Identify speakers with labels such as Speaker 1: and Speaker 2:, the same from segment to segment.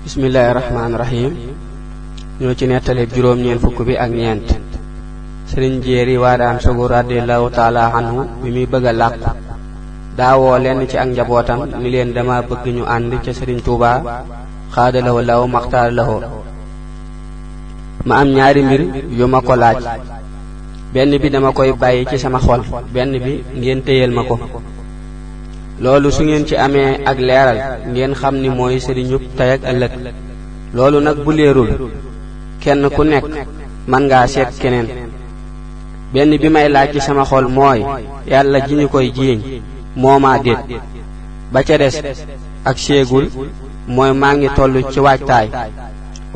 Speaker 1: bismillahir rahmanir rahim ñoo ci nettali juróom ñeen fukk bi ak ñeent sëriñ Jéeri Waadaan Sogu radiyallahu taala anhu bi muy bëgg a làq daawoo lenn ci ak njabootam ni leen dama bëgg ñu ànd ca sëriñ Tuubaa xaadalawoo law maxtaar lawoo ma am ñaari mbir yu ma ko laaj benn bi dama koy bàyyi ci sama xol benn bi ngeen téyel ma ko loolu su ngeen ci amee ak leeral ngeen xam ni mooy sëriñub tey ak ëllëg loolu nag bu leerul kenn ku nekk man ngaa seet keneen benn bi may laaj ci sama xol mooy yàlla ji ñu koy jiiñ moomaa déet ba ca des ak séegul mooy maa ngi toll ci waajtaay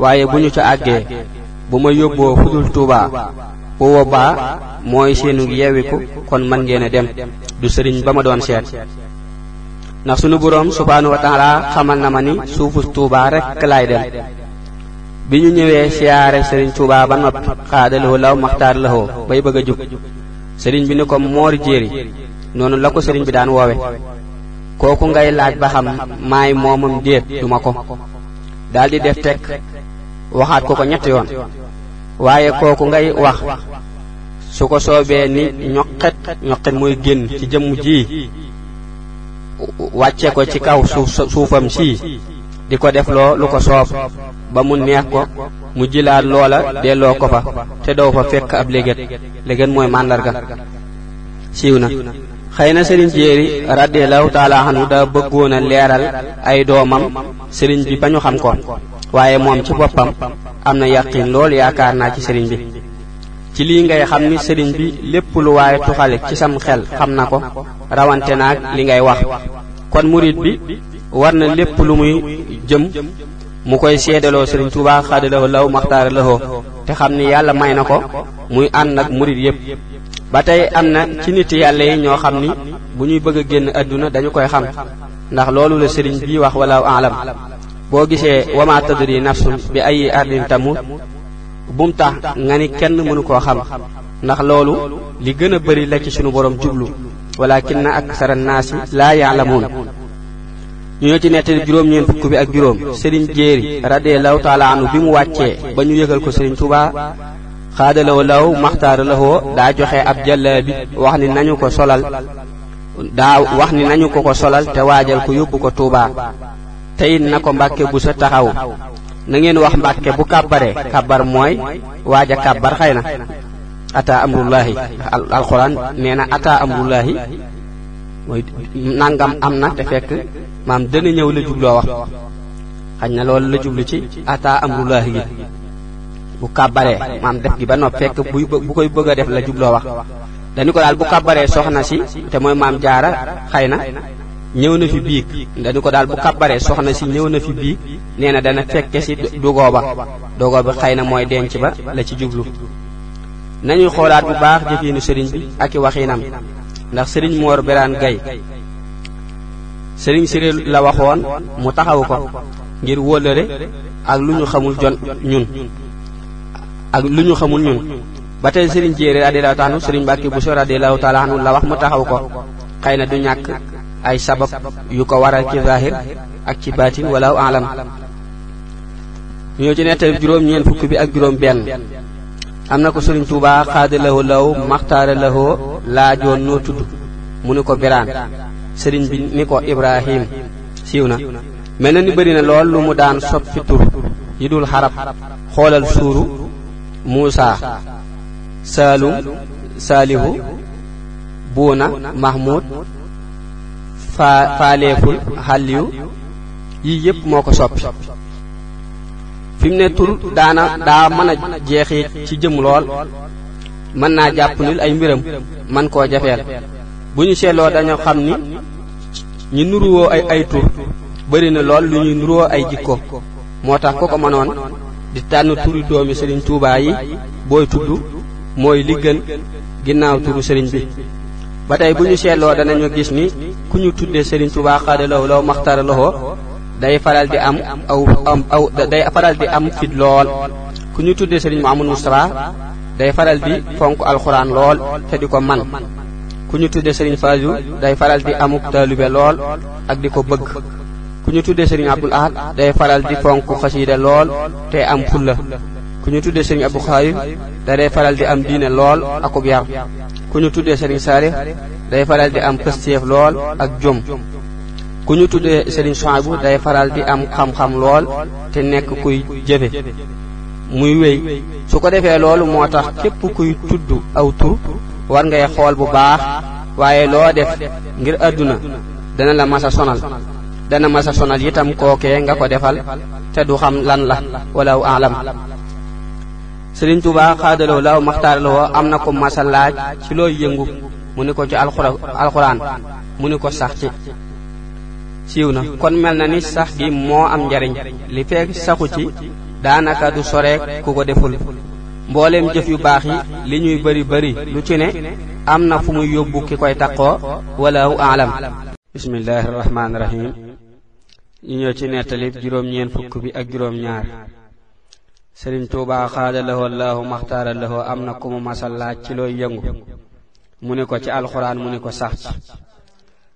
Speaker 1: waaye bu ñu ca àggee bu ma yóbboo fudul Tuubaa bu boobaa mooy seenu yeewiku kon man ngeen a dem du sëriñ ba ma doon seet ndax sunu boroom subhaanahu wa taala xamal na ma ni suufu Tuubaa rekk laay dem bi ñu ñëwee siyaare sëriñ Tuubaa ba noppi xaadalawoo law maxtaar lawoo bay bëgg a jug sëriñ bi ni ko Moor Jéeri noonu la ko sëriñ bi daan woowe kooku ngay laaj ba xam maay moomam déet duma ko daldi def tekk waxaat ko ñetti yoon waaye kooku ngay wax su ko soobee ni ñoqet mooy génn ci jëmm ji wàcce ko ci kaw suufam sii di ko def loo lu ko soob ba mu neex ko mu jilaat loola delloo ko fa te doo fa fekk ab léget mooy màndarga siiw na xëy na sëriñ Jéeri radiyallahu taala anhu da bëggoon a leeral ay doomam sëriñ bi ba ñu xam ko waaye moom ci boppam am na yàqin lool yaakaar naa ci sëriñ bi ci lii ngay xam ni sëriñ bi lépp lu waaye tuxale ci sam xel xam na ko rawante naag li ngay wax kon murit bi war na lépp lu muy jëm mu koy seedaloo sëriñ Tuubaa xaadalawoo law maxtaar lawoo te xam ni yàlla may na ko muy ànd ak murit yépp ba tey am na ci nit yàlla yi ñoo xam ni bu ñuy bëgg a génn àdduna dañu koy xam ndax loolu la sëriñ bi wax walaaw aalam boo gisee wama tadri nafsun bi ay ardin tamut bum tax nga ni kenn mënu koo xam ndax loolu li gën a bari la ci sunu borom jublu walakinna aksara naasi laa ya'lamuun ñu ñoo ci nettali juróom ñeen fukk bi ak juróom sëriñ Jéeri radiyallahu taala anhu bi mu wàccee ba ñu yëgal ko sëriñ Tuubaa xaadalawoo law maxtaar lawoo daa joxe ab jàllaabi wax ni nañu ko solal te waajal ko yóbbu ko Tuubaa tey na ko Mbàkke bu sa taxaw na ngeen wax Mbàkke bu kàbbaree kàbbar mooy waaja kàbbar xëy na ata amrullahi alxuraan nee na ata amrullahi mooy nangam am na te fekk maam dana ñëw la jubloo wax xañ na loolu la jublu ci ata amrullahi gi bu kàbbaree maam def gi ba nopp fekk bu koy bëgg a def la jubloo wax dañu ko daal bu kàbbaree soxna si te mooy maam Jaara xëy na ñëw na fi biig dañu ko daal bu kàbbaree soxna si ñëw na fi biig nee na dana fekke si dogoo bi xëy na mooy denc ba la ci jublu nañuy xoolaat bu baax jëfiinu sëriñ bi ak i waxinam ndax sëriñ Moor Biraan Gay sëriñ Siré la waxoon mu taxawu ko ngir wóllëre ak lu ñu xamul ñun ba tey sëriñ Jéeri radiyallahu taala anhu sëriñ Mbàkke Buso radiyallahu taala anhu la wax mu taxaw ko xëy na du ñàkk ay sabab yu ko waral ci zahir ak ci baatin walaaw alam ñoo ci nettali juróom ñeen fukk bi ak juróom benn am na ko sëriñ Tuubaa xaadalawoo law maxtaara lawoo laajoon noo tudd mu ni ko Biraan sëriñ bi ni ko Ibrahim siiw na mel na ni bëri na lool lu mu daan soppi tur yi dul xarab xoolal suuru Muusa Saalum Saalihu Buuna Mahmud faaleeful xàlliyu yii yépp moo ko soppi fi mu ne tur daa mën a jeexit ci jëm lool mën naa jàpp nil ay mbiram man koo jafeel bu ñu seetloo dañoo xam ni ñi nuruwoo ay tur bari na lool lu ñuy nuruwoo ay jikko moo tax ku ko mënoon di tànn turi doomi sëriñ Tuubaa yi booy tudd mooy li gën ginnaaw turu sëriñ bi ba tey bu ñu seetloo danañu gis ni ku ñu tuddee sëriñ Tuubaa xaadalawoo law maxtaara lawoo day faral di am fit lool ku ñu tuddee sëriñ Muhammadu Mustafaa day faral di fonk alxuraan lool te di ko man ku ñu tuddee sëriñ Faaju day faral di amuk taalube lool ak di ko bëgg ku ñu tuddee sëriñ Abdul Ahad day faral di fonk xasiida lool te am fulla ku ñu tuddee sëriñ Abdou Khadir day faral di am diine lool akub yar ku ñu tuddee sëriñ Salih day faral di am pëstéef lool ak jom ku ñu tuddee sëriñ Souhaïbou day faral di am xam-xam lool te nekk kuy jëfe muy wéy su ko defee loolu moo tax képp kuy tudd aw tur war ngay xool bu baax waaye loo def ngir àdduna dana la masa sonal dana masa sonal itam kookee nga ko defal te du xam lan la walaw alam Sëriñ Tuubaa xaadaloo law maxtaaraloo am na ko masa laaj ci looy yëngu mu ni ko ci alxuraan mu ni ko sax ci siiw na kon mel na ni sax gi moo am njariñ li fekk saxu ci daanaka du soreek ku ko deful mbooleem jëf yu baax yi li ñuy bari lu ci ne am na fu muy yóbbu ki koy taqoo walaahu aalam bismillahi rahmaani rahim ñu ñëw ci nettali juróom-ñeent fukk bi ak juróom-ñaar Sëriñ Tuubaa xaadalahoo laahu maxtaara lahoo am na ku mu masal laaj ci looy yëngu mu ni ko ci alxuraan mu ni ko sax ci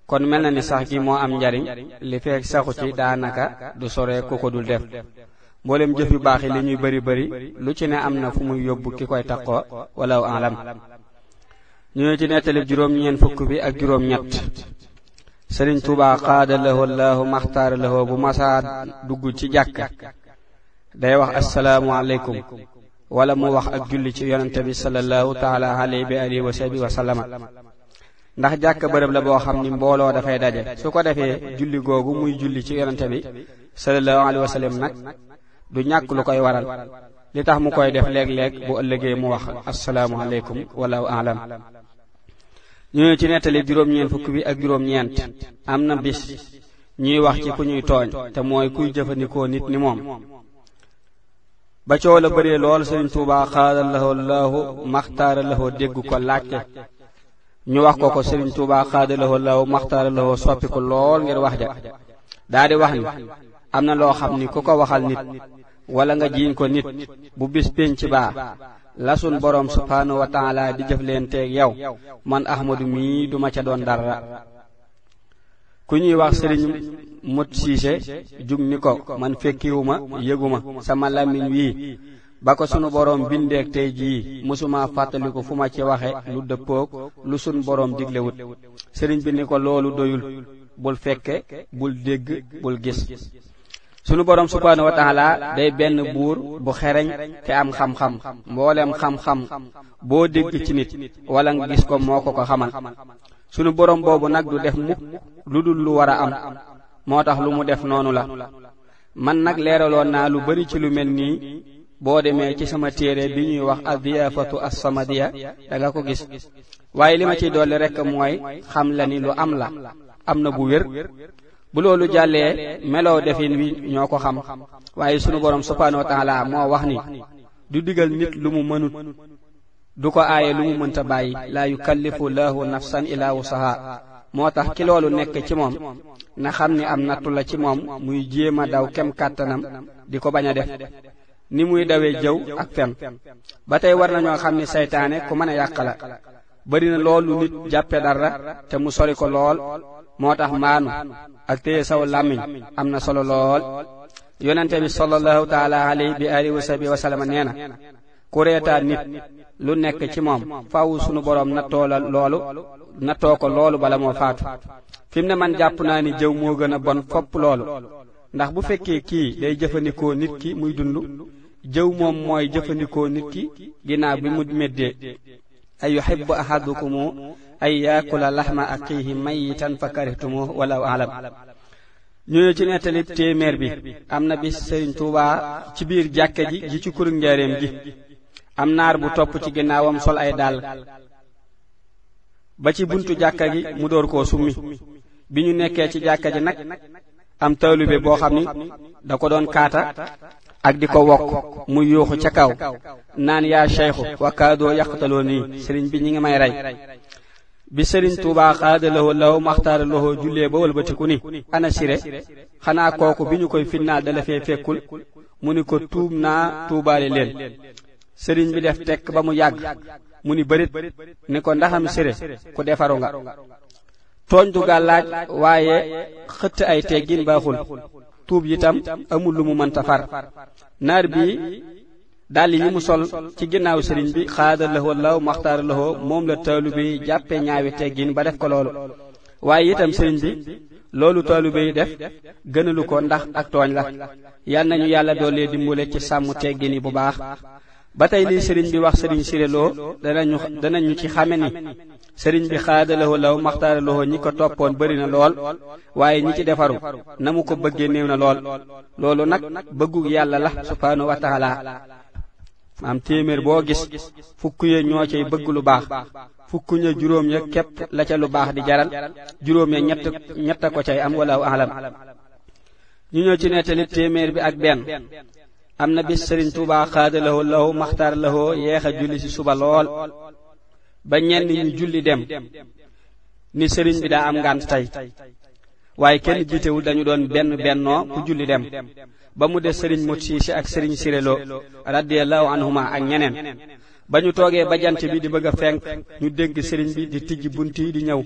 Speaker 1: kon mel na ni sax gi moo am njariñ li fekk saxu ci daanaka du sore ku ko dul def mboolem jëf yu baax yi li ñuy bari lu ci ne am na fu muy yóbbu ki koy taqoo walaahu alam ñu ci nettali juróom-ñeent fukk bi ak juróom-ñett Sëriñ Tuubaa xaadalahoo laahu maxtaara lahoo bu masaa dugg ci jàkka day wax assalaamu aleykum wala mu wax ak julli ci yonente bi sallallahu taala alayhi bi alihi wa sahbihi wa sallama ndax jàkka bërëb la boo xam ni mbooloo dafay daje su ko defee julli googu muy julli ci yonente bi sallallahu alayhi wa sallam nag du ñàkk lu koy waral li tax mu koy def léeg-léeg bu ëllëgee mu wax assalaamu aleykum wallahu aalam ñu ci nettali juróom-ñeent fukk bi ak juróom-ñeent am na bis ñuy wax ci ku ñuy tooñ te mooy kuy jëfandikoo nit ni moom ba coow la bëree lool Sëriñ Tuubaa xaadalahoo laahu maxtaara lahoo dégg ko laajte ñu wax ko Sëriñ Tuubaa xaadalahoo laahu maxtaara lahoo soppi ko lool ngir wax ja daa di wax ni am na loo xam ni ku ko waxal nit wala nga jiiñ ko nit bu bis pénc baa la sun boroom subhaanahu wa taala di jëf leen teeg yow man Ahmadu mii duma ca doon dara ku ñuy wax Sëriñ Mut Siise jug ni ko man fekkiwuma yëguma sama làmmiñ wii ba ko sunu boroom bindeek tey jii mësuma fàttaliku fu ma ci waxe lu dëppook lu sunu boroom diglewut sëriñ bi ni ko loolu doyul bul fekke bul dégg bul gis sunu boroom subhaanahu wa taala day benn buur bu xereñ te am xam-xam mboolem xam-xam boo dégg ci nit wala nga gis ko moo ko xamal sunu boroom boobu nag du def mukk lu dul lu war a am moo tax lu mu def noonu la man nag leeraloon naa lu bari ci lu mel nii boo demee ci sama téere bi ñuy wax ad-diyaafatu as-samadiya da nga ko gis waaye li ma ciy dolli rekk mooy xam la ni lu am la am na bu wér bu loolu jàllee meloo defin wi ñoo ko xam waaye sunu boroom subhaanahu wa taala moo wax ni du digal nit lu mu mënut du ko aaye lu mu mënta bàyyi laa yukallifu lahu nafsan illa wusaha moo tax ki loolu nekk ci moom na xam ni am nattu la ci moom muy jéem a daw kem kàttanam di ko bañ a def ni muy dawee jëw ak fen ba tey war nañoo xam ni saytaane ku mën a yàq la bari na loolu nit jàppe dara te mu sori ko lool moo tax maanu ak téye saw làmmiñ am na solo lool yonente bi sallallahu taala alayhi bi alihi wa sahbihi wa sallam nee na ku reetaan nit lu nekk ci moom faaw sunu boroom nattoo ko loolu bala moo faatu fi mu ne man jàpp naa ni jëw moo gën a bon fopp loolu ndax bu fekkee kii day jëfandikoo nit ki muy dund jëw moom mooy jëfandikoo nit ki ginnaaw bi mu meddee ay yuhibbu ahadukumu ay yaakula laxma axiihi mayitan fa karihtumuhu wallahu alam ñu ci nettali téeméer bi am na bis Sëriñ Tuubaa ci biir jàkka ji ci kurug njaareem gi am naar bu topp ci ginnaawam sol ay dàll ba ci buntu jàkka gi mu door koo summi bi ñu nekkee ci jàkka ji nag am taalibe boo xam ni da ko doon kaata ak di ko wokk muy yuuxu ca kaw naan yaa Cheikhu wa kaadoo yaqtaloo nii sëriñ bi ñi ngi may rey bi Sëriñ Tuubaa xaadalahoo law maxtaara lahoo jullee ba wëlbatiku ni ana sire xanaa kooku bi ñu koy finnaal dala fee fekkul mu ni ko tuub naa tuubaale leen sëriñ bi def tekk ba mu yàgg mu ni bërit ni ko ndaxam sire ku defaru nga tooñ du gàllaaj waaye xëtt ay teggin baaxul tuub yitam amul lu mu mënta far naar bi dalli yi mu sol ci ginnaaw sëriñ bi xaada lahoo law maxtaara lahoo moom la taalibe yi jàppe ñaawi teggin ba def ko loolu waaye itam sëriñ bi loolu taalibe yi def gënalu ko ndax ak tooñ la yal nañu yàlla doolee dimbale ci sàmm teggin yi bu baax ba tey lii sëriñ bi wax sëriñ Siré Lo danañu ci xame ni sëriñ bi xaada lahoo law maxtaara lahoo ñi ko toppoon bari na lool waaye ñi ci defaru na mu ko bëggee néew na lool loolu nag bëggu yàlla la subhaanahu wa taala am téeméer boo gis fukk ya ñoo cay bëgg lu baax fukk ña juróom ya képp la ca lu baax di jaral juróom ya ñett ko cay am walaahu alam ñu ñëw ci nettali téeméer bi ak benn am na bis sëriñ Tuubaa xaada lahoo law maxtaar lahoo yeex a julli ci suba lool ba ñenn ñu julli dem ni sëriñ bi daa am ngànt tey waaye kenn jiitewul dañu doon bennoo ku julli dem ba mu des sëriñ Mot Siise ak sëriñ Siré Lo radiyallahu anhuma ak ñeneen ba ñu toogee ba jant bi di bëgg a fenk ñu dégg sëriñ bi di tijji bunt yi di ñëw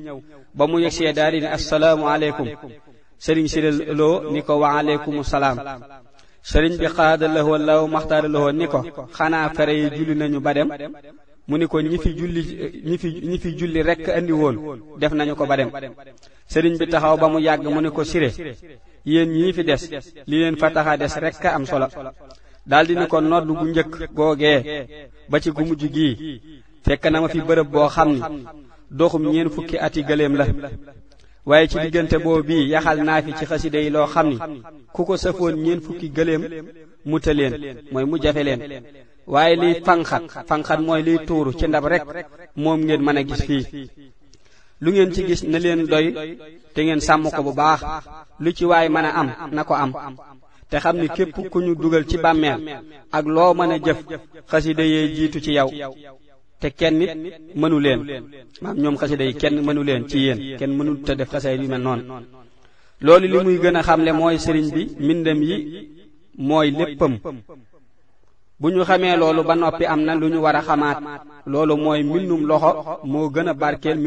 Speaker 1: ba mu yegsee daal di ne assalaamu aleykum sëriñ Siré Lo ni ko wa aleykumu salaam sëriñ bi xaada lahoo law maxtaara lahoo ni ko xanaa fere yi julli nañu ba dem mu ni ko ñi fi julli rekk andi woon def nañu ko ba dem sëriñ bi taxaw ba mu yàgg mu ni ko Siré yéen ñii fi des li leen fa taxa des rekk am solo daldi ni ko nodd gu njëkk googee ba ci gu mujj gii fekk na ma fi bërëb boo xam ni doxum ñeen fukki ati gëléem la waaye ci diggante boobu bii yaxal naa fi ci xasida yi loo xam ni ku ko sëfoon ñeen fukki gëléem mu ta leen mooy mu jafe leen waaye liy fanxat mooy liy tuuru ci ndab rek moom ngeen mën a gis fii lu ngeen ci gis na leen doy te ngeen sàmm ko bu baax lu ci waay mën a am na ko am te xam ni képp ku ñu dugal ci bàmmeel ak loo mën a jëf xasida yee jiitu ci yow te kenn nit mënu leen maam ñoom xasida yi kenn mënu leen ci yéen kenn mënu te def xasida yu mel noonu loolu li muy gën a xamle mooy sëriñ bi mbindam yi mooy léppam bu ñu xamee loolu ba noppi am na lu ñu war a xamaat loolu mooy mbindum loxo moo gën a barkeel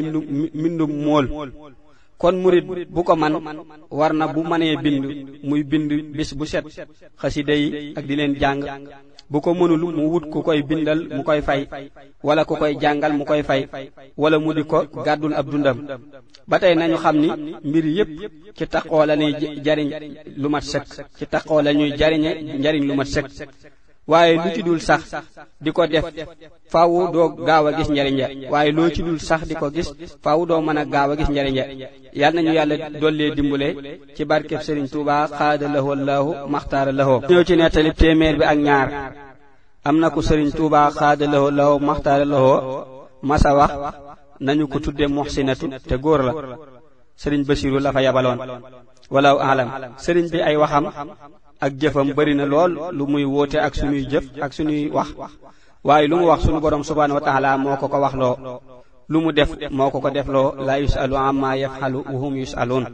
Speaker 1: mbindum mool kon murit bu ko man war na bu mënee bind muy bind bis bu set xasida yi ak di leen jàng bu ko mënul mu wut ku koy bindal mu koy fay wala ku koy jàngal mu koy fay wala mu di ko gàddul ab dundam ba tey nañu xam ni mbir yépp ci taqoo la ñuy jariñ lu mat sëkk ci taqoo la ñuy jariñe njariñ lu mat sëkk waaye lu ci dul sax di ko def faaw doo gaaw a gis njariñ ja waaye loo ci dul sax di ko gis faaw doo mën a gaaw a gis njariñ ja yal nañu yàlla dollee dimbule ci barkeb Sëriñ Tuubaa xaada lahoo Allahu maxtaara lahoo ñëw ci nettali téeméer bi ak ñaar am na ku Sëriñ Tuubaa xaada lahoo Allahu maxtaara lahoo masa wax nañu ko tudde muxsinatu te góor la Sëriñ Basiru la fa yabaloon walaahu alam sëriñ bi ay waxam ak jëfam bari na lool lu muy woote ak suñuy jëf ak suñuy wax waaye lu mu wax suñu borom subhaanahu wa taala moo ko wax loo lu mu def moo ko def loo la yusalu amma yaf'alu wa hum yusaluun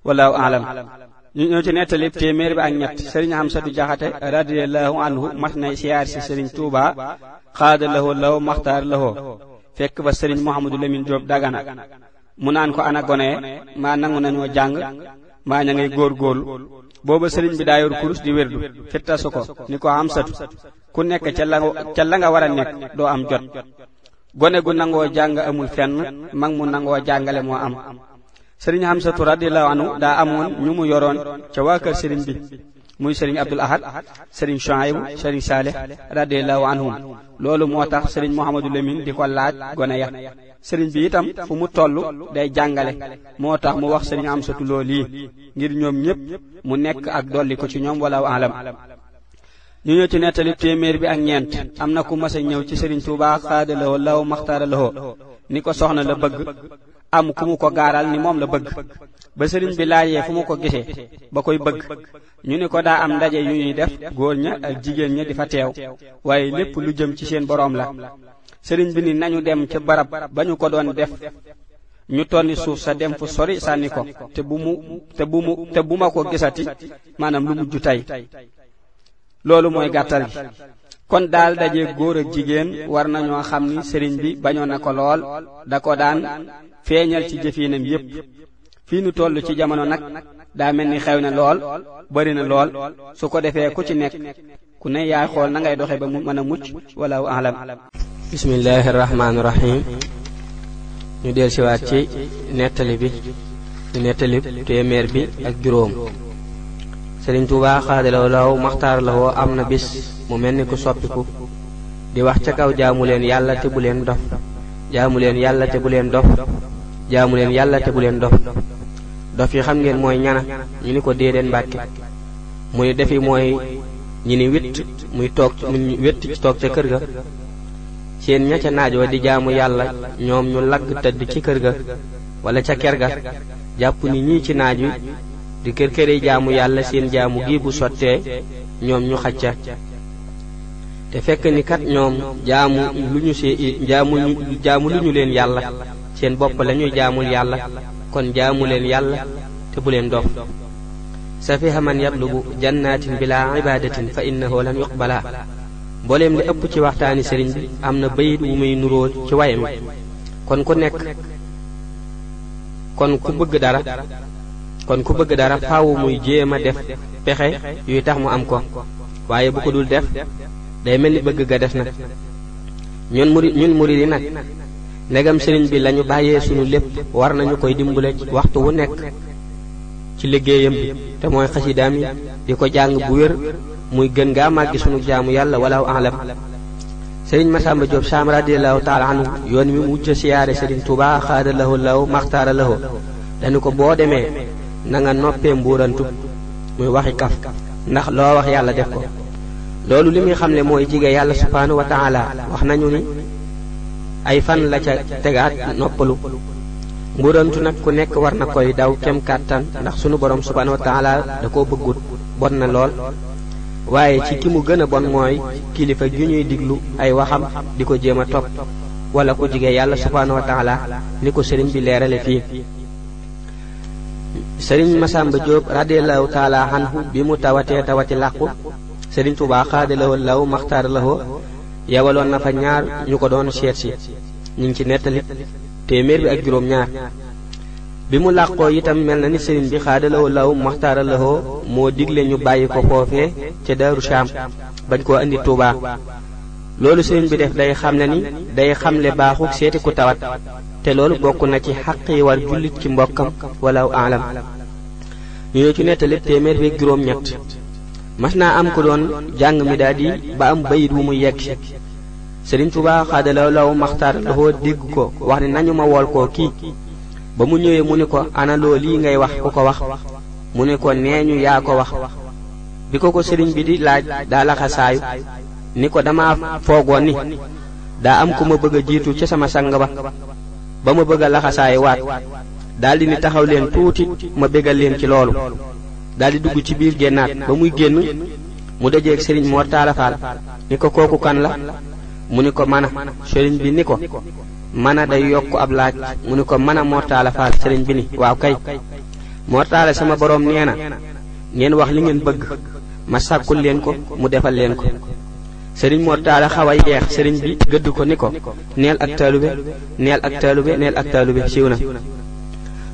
Speaker 1: wallahu a'lam. ñu ñëw ci nettali téeméer bi ak ñett sëriñ Amsatu Jaxate radiyallahu anhu mas nay siyaar si sëriñ Tuuba xaada lahoo law maxtaar lahoo fekk ba sëriñ Mouhamadou Lamine Diop Dagana mu naan ko ana gone maa nangu nañoo jàng maa ña ngay góorgóorlu booba sëriñ bi daa yor kurus di wérdu fittasu ko ni ko Amsatu ku nekk ca la nga war a nekk doo am jot gone gu nangoo jàng amul fenn mag mu nangoo jàngale moo am sëriñ Amsatu radiyallahu anhu daa amoon ñu mu yoroon ca waa kër sëriñ bi muy sëriñ Abdul Ahad sëriñ Shuaybu sëriñ Saalih radiyallahu anhum loolu moo tax sëriñ Mouhamadou Lamine di ko laaj gone ya sëriñ bi itam fu mu toll day jàngale moo tax mu wax sëriñ Amsatu loolu yi ngir ñoom ñépp mu nekk ak dolli ko ci ñoom walaahu alam. ñu ñëw ci nettali téeméer bi ak ñeent am na ku mas a ñëw ci sëriñ Tuubaa xaada lahoo law maxtaara lahoo ni ko soxna la bëgg am ku mu ko gaaral ni moom la bëgg ba sëriñ bi laajee fu mu ko gisee ba koy bëgg ñu ni ko daa am ndaje yu ñuy def góor ña ak jigéen ña di fa teew waaye lépp lu jëm ci seen boroom la sëriñ bi ni nañu dem ca barab ba ñu ko doon def ñu tonni suuf sa dem fu sori sànni ko te bu ma ko gisati maanaam lu mujj tey loolu mooy gàttal gi kon daal daje góor ak jigéen war nañoo xam ni sëriñ bi bañoon na ko lool da ko daan feeñal ci jëfinam yépp fii nu toll ci jamono nag daa mel ni xew na lool bari na lool su ko defee ku ci nekk ku ne yaay xool na ngay doxe ba mu mën a mucc wallahu a'lam. bismillahi rahmaani rahim. ñu del siwaat ci nettali bi téeméer bi ak juróom. Sëriñ Tuubaa xaadalaw law maxtaar la woo am na bis mu mel ni ku soppiku di wax ca kaw jaamu leen yàlla te bu leen dof jaamu leen yàlla te bu leen dof jaamu leen yàlla te bu leen dof dof yi xam ngeen mooy ñana ñu ni ko déedéet Mbàkke mu ni defi mooy ñi ni witt muy toog ci toog ca kër ga seen ña ca naaj wa di jaamu yàlla ñoom ñu lagg tëdd ci kër ga wala ca ker ga jàpp ni ñii ci naaj wi di kër-këri jaamu yàlla seen jaamu gi bu sottee ñoom ñu xacca te fekk ni kat ñoom jaamu lu ñu leen yàlla seen bopp lañuy jaamul yàlla kon jaamu leen yàlla te bu leen dof safiha man yatlubu jannatin bila ibadatin fa innahu lam yuqbala mbooleem li ëpp ci waxtaani sëriñ bi am na bayit wu muy nuróo ci wayam kon ku bëgg dara faaw muy jéem a def pexe yuy tax mu am ko waaye bu ko dul def day mel ni bëgg ga des na ñun murid yi nag ndegam sëriñ bi lañu bàyyee sunu lépp war nañu koy dimbale waxtu wu nekk ci liggéeyam bi te mooy xasidaam yi di ko jàng bu wér muy gën gaa màggi sunu jaamu yàlla walaahu a'lam. Sëriñ Masamba Diop Sam radiyallahu ta'ala anhu yoon mi mujj siyaare Sëriñ Tuubaa xaadalahu law maxtaara lahu dañu ko boo demee na nga noppee mbuurantu muy waxi kaf ndax loo wax yàlla def ko loolu li muy xamle mooy jige yàlla subhaanahu wa ta'ala wax nañu ni ay fan la ca tegaat noppalu mbuurantu nag ku nekk war na koy daw kem kàttan ndax sunu borom subhaanahu wa ta'ala da koo bëggut bon na lool waaye ci ki mu gën a bon mooy kilifa ju ñuy diglu ay waxam di ko jéem a topp wala ku jige yàlla subhaanahu wa ta'ala ni ko sëriñ bi leerale fii. Sëriñ Masamba Diop radiyallahu ta'ala anhu bi mu tawati làqu Sëriñ Tuubaa xaadalawoo law maxtaar lawoo yewaloon na fa ñaar ñu ko doon seet si ñu ngi ci nettali téeméer bi ak juróom ñaar bi mu làqoo itam mel na ni sëriñ bi xaadalawoo law maxtaar lawoo moo digle ñu bàyyi ko foofee ca Daaru Saam bañ koo indi Tuubaa loolu sëriñ bi def day xamle baaxuk seeti ku tawat te loolu bokk na ci xaq yi war jullit ci mbokkam walaahu a'lam. ñu ñëw ci nettali téeméer bi juróom ñett mas naa am ku doon jàng mi daal di ba am bayit wu mu yegg si Sëriñ Tuubaa xaadalaw law maxtaar laxoo dégg ko wax ne nañu ma wool koo kii ba mu ñëwee mu ni ko ana loo lii ngay wax ku ko wax mu ni ko nee ñu yaa ko wax bi ko sëriñ bi di laaj daa laxasaayu ni ko dama foogoon ni daa am ku ma bëgg a jiitu ci sama sang ba ma bëgg a laxasaay waat daldi ni taxaw leen tuuti ma bégal leen ci loolu daldi dugg ci biir génnaat ba muy génn mu dajeeg sëriñ Mor Talla Fall ni ko kooku kan la mu ni ko mana sëriñ bi ni ko mana day yokk ab laaj mu ni ko mana Mor Talla Fall sëriñ bi ni waaw kay Mor Talla sama boroom nee na ngeen wax li ngeen bëgg ma sàkkul leen ko mu defal leen ko sëriñ Mor Talla xaw a yeex sëriñ bi gëdd ko ni ko neel ak taalube siiw na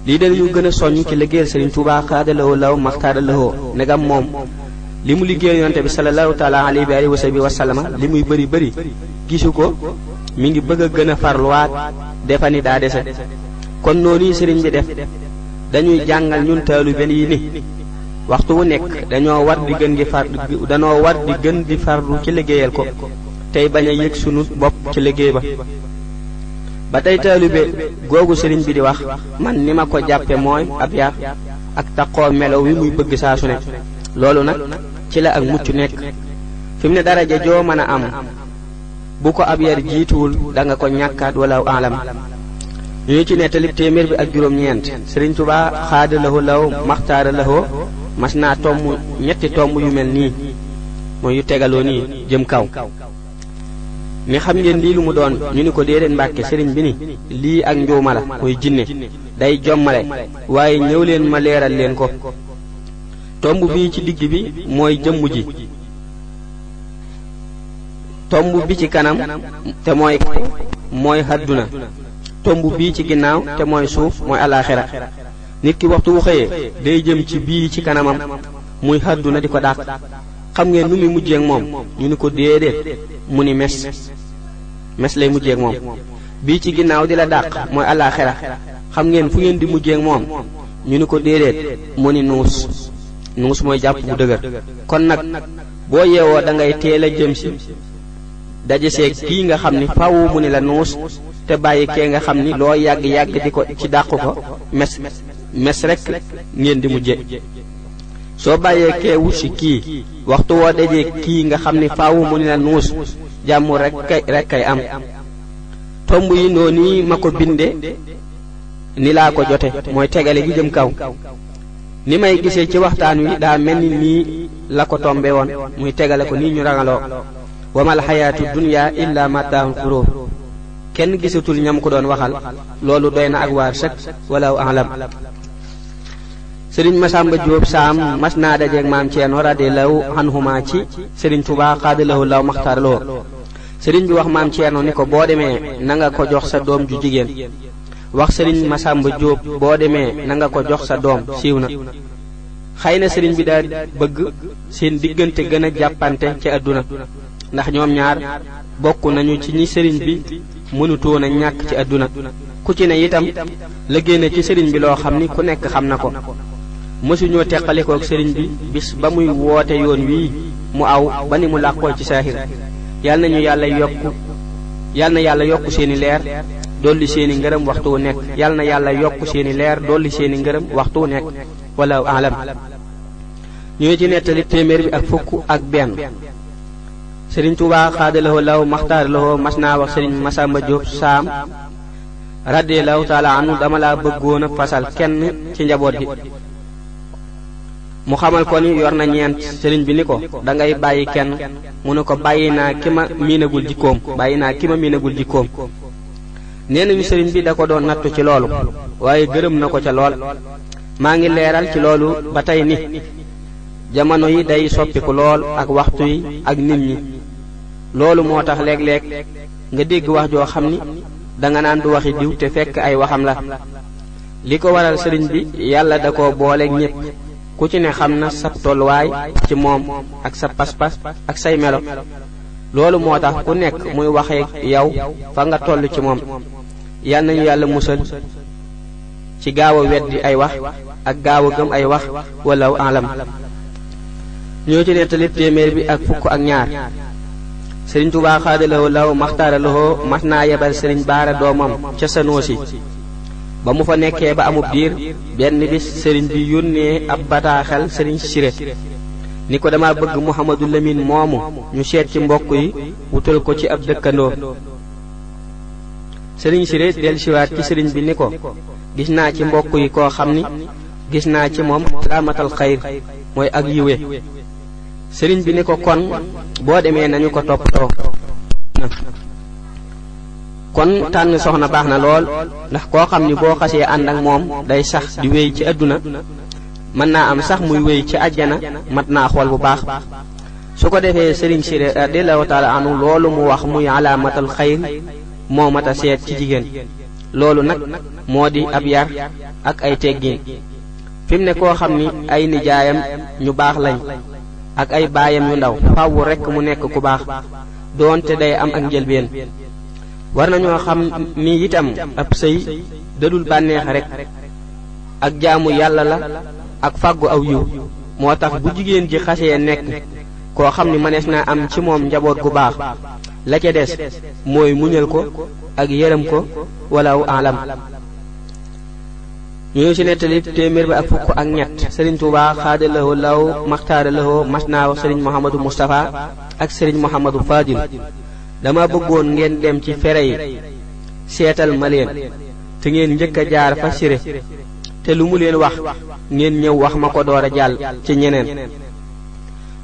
Speaker 1: lii dañu gën a soññ ci liggéeyal sëriñ Tuubaa xaadalawoo law maxtaara lawoo negam moom li mu liggéeyal yonte bi sallallahu taala alayhi wa sallama li muy bëri gisu ko mi ngi bëgg a gën a farluwaat defa ni daa dese kon noonu sëriñ bi def dañuy jàngal ñun taalube yi ni waxtu wu nekk dañoo war di gën di farlu ci liggéeyal ko tey bañ a yëg sunu bopp ci liggéey ba tey taalibe googu sëriñ bi di wax man ni ma ko jàppe mooy ab yar ak taqoo melo wi muy bëgg saa su ne loolu nag ci la ak mucc nekk fi mu ne daraja joo mën a am bu ko ab yar jiituwul da nga ko ñàkkaat walaahu a'lam. ñu ci nettali téeméer bi ak juróom ñeent Sëriñ Tuubaa xaadalawoo law maxtaara lawoo mas naa ñetti tomb yu mel nii mooy yu tegaloo nii jëm kaw ni xam ngeen lii lu mu doon ñu ni ko déedéet Mbàkke sëriñ bi ni lii ak njuuma la muy jinne day jommale waaye ñëw leen ma leeral leen ko tomb bii ci digg bi mooy jëmm ji tomb bi ci kanam te mooy àdduna tomb bii ci ginnaaw te mooy suuf mooy alaaxira nit ki waxtu wu xëyee day jëm ci bii ci kanamam muy àdduna di ko dàq xam ngeen nu muy mujjee ak moom ñu ni ko déedéet mu ni mes lay mujjee ak moom bii ci ginnaaw di la dàq mooy alaaxira xam ngeen fu ngeen di mujjee ak moom ñu ni ko déedéet mu ni nuus mooy jàpp bu dëgër kon nag boo yeewoo da ngay teel a jëm si dajeseeg kii nga xam ni faaw mu ni la nuus te bàyyi kee nga xam ni loo yàgg di ko ci dàq ko mes rek ngeen di mujje soo bàyyee kee wusi kii waxtu woo dajee kii nga xam ni faaw mu ni la nuus jàmm rek kay am tomb yi noonu ma ko binde ni laa ko jote mooy tegale gi jëm kaw ni may gisee ci waxtaan wi daa mel ni nii la ko tombe woon muy tegale ko nii ñu rangaloo wamal xayaatu dunya illa mataahul xuruur kenn gisatul ñam ko doon waxal loolu doy na ak waar sëkk wala alam sëriñ Masamba Jóob Saam mas naa dajeeg maam Ceerno radiyallahu anhuma ci sëriñ Tuubaa xaadalahu law maxtaar loo sëriñ bi wax maam Ceerno ni ko boo demee na nga ko jox sa doom ju jigéen wax sëriñ Masamba Jóob boo demee na nga ko jox sa doom siiw na xëy na sëriñ bi daa bëgg seen diggante gën a jàppante ci àdduna ndax ñoom ñaar bokk nañu ci ñi sëriñ bi mënutoon a ñàkk ci àdduna ku ci ne itam la génne ci sëriñ bi loo xam ni ku nekk xam na ko mësuñoo teqalikook sëriñ bi bis ba muy woote yoon wii mu aw ba ni mu làqoo ci saaxir yal na yàlla yokku seeni leer dolli seeni ngërëm waxtu wu nekk yal na yàlla yokku seeni leer dolli seeni ngërëm waxtu wu nekk wala alam ñoo ci nettali téeméer bi ak fukk ak benn sëriñ Tuubaa xaadalahoo law maxtaar lahoo mas naa wax sëriñ Masamba Jóob Saam radiyallahu taala anhu dama laa bëggoon a fasal kenn ci njaboot gi mu xamal ko ni yor na ñeent sëriñ bi ni ko da ngay bàyyi kenn mu ne ko bàyyi naa ki ma miinagul jikkoom nee nañu sëriñ bi da ko doon nattu ci loolu waaye gërëm na ko ca lool maa ngi leeral ci loolu ba tey ni jamono yi day soppiku lool ak waxtu yi ak nit ñi loolu moo tax léeg-léeg nga dégg wax joo xam ni danga naan du waxi diw te fekk ay waxam la li ko waral sëriñ bi yàlla da ko booleeg ñépp ku ci ne xam na sa tolluwaay ci moom ak sa pas-pas ak say melo loolu moo tax ku nekk muy waxee yow fa nga toll ci moom yal nañu yàlla musal ci gaaw a weddi ay wax ak gaaw a gëm ay wax wala alam ñoo ci nettali téeméer bi ak fukk ak ñaar sëriñ Tuubaa xaadalahoo law maxtaaralahoo mas naa yebal sëriñ Baara doomam ca Sanoosi ba mu fa nekkee ba amub diir benn bis sëriñ bi yónnee ab bataaxel sëriñ Siré ni ko dama bëgg Muhammadu Lamin moomu ñu seet ci mbokk yi wutal ko ci ab dëkkandoo sëriñ Siré dellusiwaat ci sëriñ bi ni ko gis naa ci mbokk yi koo xam ni gis naa ci moom raamatal xayr mooy ak yiwe sëriñ bi ni ko kon boo demee nañu ko toppatoo kon tànn soxna baax na lool ndax koo xam ni boo xasee ànd ak moom day sax di wéy ci àdduna mën naa am sax muy wéy ci àjjana mat naa xool bu baax su ko defee sëriñ Siré radiyallahu taala anhu loolu mu wax muy alaamatal xayr moo mat a seet ci jigéen loolu nag moo di ab yar ak ay teggiin fi mu ne koo xam ni ay nijaayam ñu baax lañ ak ay baayam yu ndaw faaw rekk mu nekk ku baax doonte day am ak njëlbeen war nañoo xam ni itam ab sëy dadul bànneex rek ak jaamu yàlla la ak fàggu aw yiw moo tax bu jigéen ji xasee nekk koo xam ni mënees naa am ci moom njaboot gu baax la ca des mooy muñal ko ak yërëm ko wala alam ñu ci nettali téeméer bi ak fukk ak ñett sëriñ Tuubaa xaadalahoo law maxtaaralahoo mas naa wax sëriñ Mouhamadou Moustapha ak sëriñ Mouhamadou Fadil dama bëggoon ngeen dem ci fere yi seetal ma leen te ngeen njëkk a jaar fa Siré te lu mu leen wax ngeen ñëw wax ma ko door a jàll ci ñeneen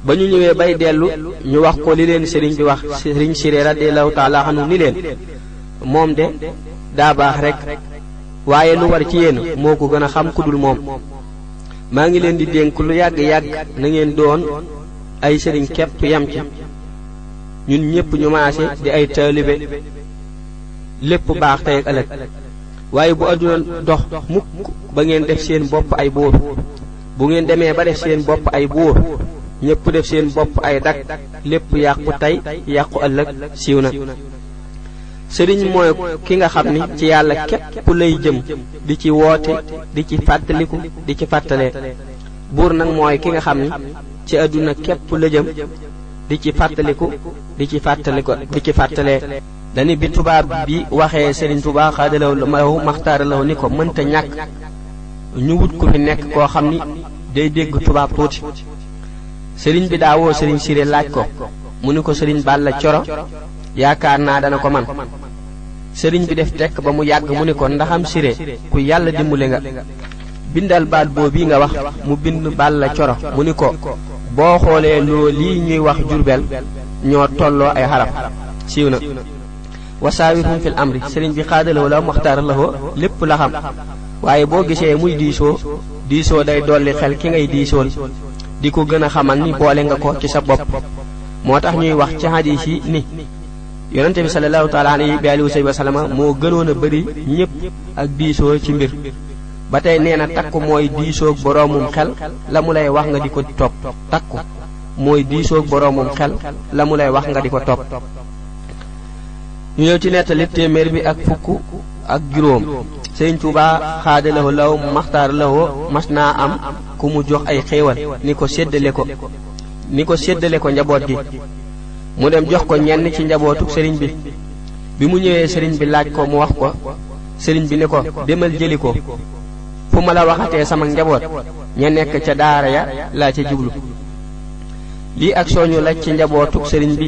Speaker 1: ba ñu ñëwee bay dellu ñu wax ko li leen sëriñ bi wax sëriñ Siré radiyallahu taala anhu ni leen moom de daa baax rek waaye lu war ci yéen moo ko gën a xam ku dul moom maa ngi leen di dénk lu yàgg-yàgg na ngeen doon ay sëriñ képp yam ci ñun ñépp ñu maase di ay taalibe lépp baax tey ak ëllëg waaye bu àdduna dox mukk ba ngeen def seen bopp ay buur bu ngeen demee ba def seen bopp ay buur ñépp def seen bopp ay dak lépp yàqu tey yàqu ëllëg siiw na sëriñ mooy ki nga xam ni ci yàlla képp lay jëm di ci woote di ci fàttaliku di ci fàttalee buur nag mooy ki nga xam ni ci àdduna képp la jëm di ci fàttaliku di ci fàttalee dani bi tubaab bi waxee sëriñ Tuubaa xaadalaw lahu maxtaaralaw ni ko mënta ñàkk ñu wut ku fi nekk koo xam ni day dégg tubaab tuuti sëriñ bi daawoo sëriñ Siré laaj ko mu ni ko sëriñ Balla Coro yaakaar naa dana ko man sëriñ bi def tekk ba mu yàgg mu ni ko ndaxam Siré ku yàlla dimbale nga bindal baat boobu nga wax mu bind Balla Coro mu ni ko boo xoolee loo lii ñuy wax Jurbel ñoo tolloo ay xaraf siiw na wasaawirhum fil amri sëriñ bi xaadalaw la maxtaar la lépp la xam waaye boo gisee muy diisoo day dolli xel ki ngay diisool di ko gën a xamal ni boole nga ko ci sa bopp moo tax ñuy wax ci hadiis yi ni yonente bi sallallahu taala alayhi wa sallam moo gënoon a bëri ñépp ak diisoo ci mbir ba tey nee na takku mooy diisoog boroomum xel la mu lay wax nga di ko topp takku mooy diisoog boroomum xel la mu lay wax nga di ko topp ñu ñëw ci nettali téeméer bi ak fukk ak juróom Sëriñ Tuubaa xaadalawo law maxtaar lawo mas naa am ku mu jox ay xéewal ni ko séddale ko njaboot gi mu dem jox ko ñenn ci njabootu sëriñ bi mu ñëwee sëriñ bi laaj ko mu wax ko sëriñ bi ni ko demal jëli ko fu ma la waxatee sama njaboot ña nekk ca daara ya laa ca jublu lii ak soñu la ci njabootu sëriñ bi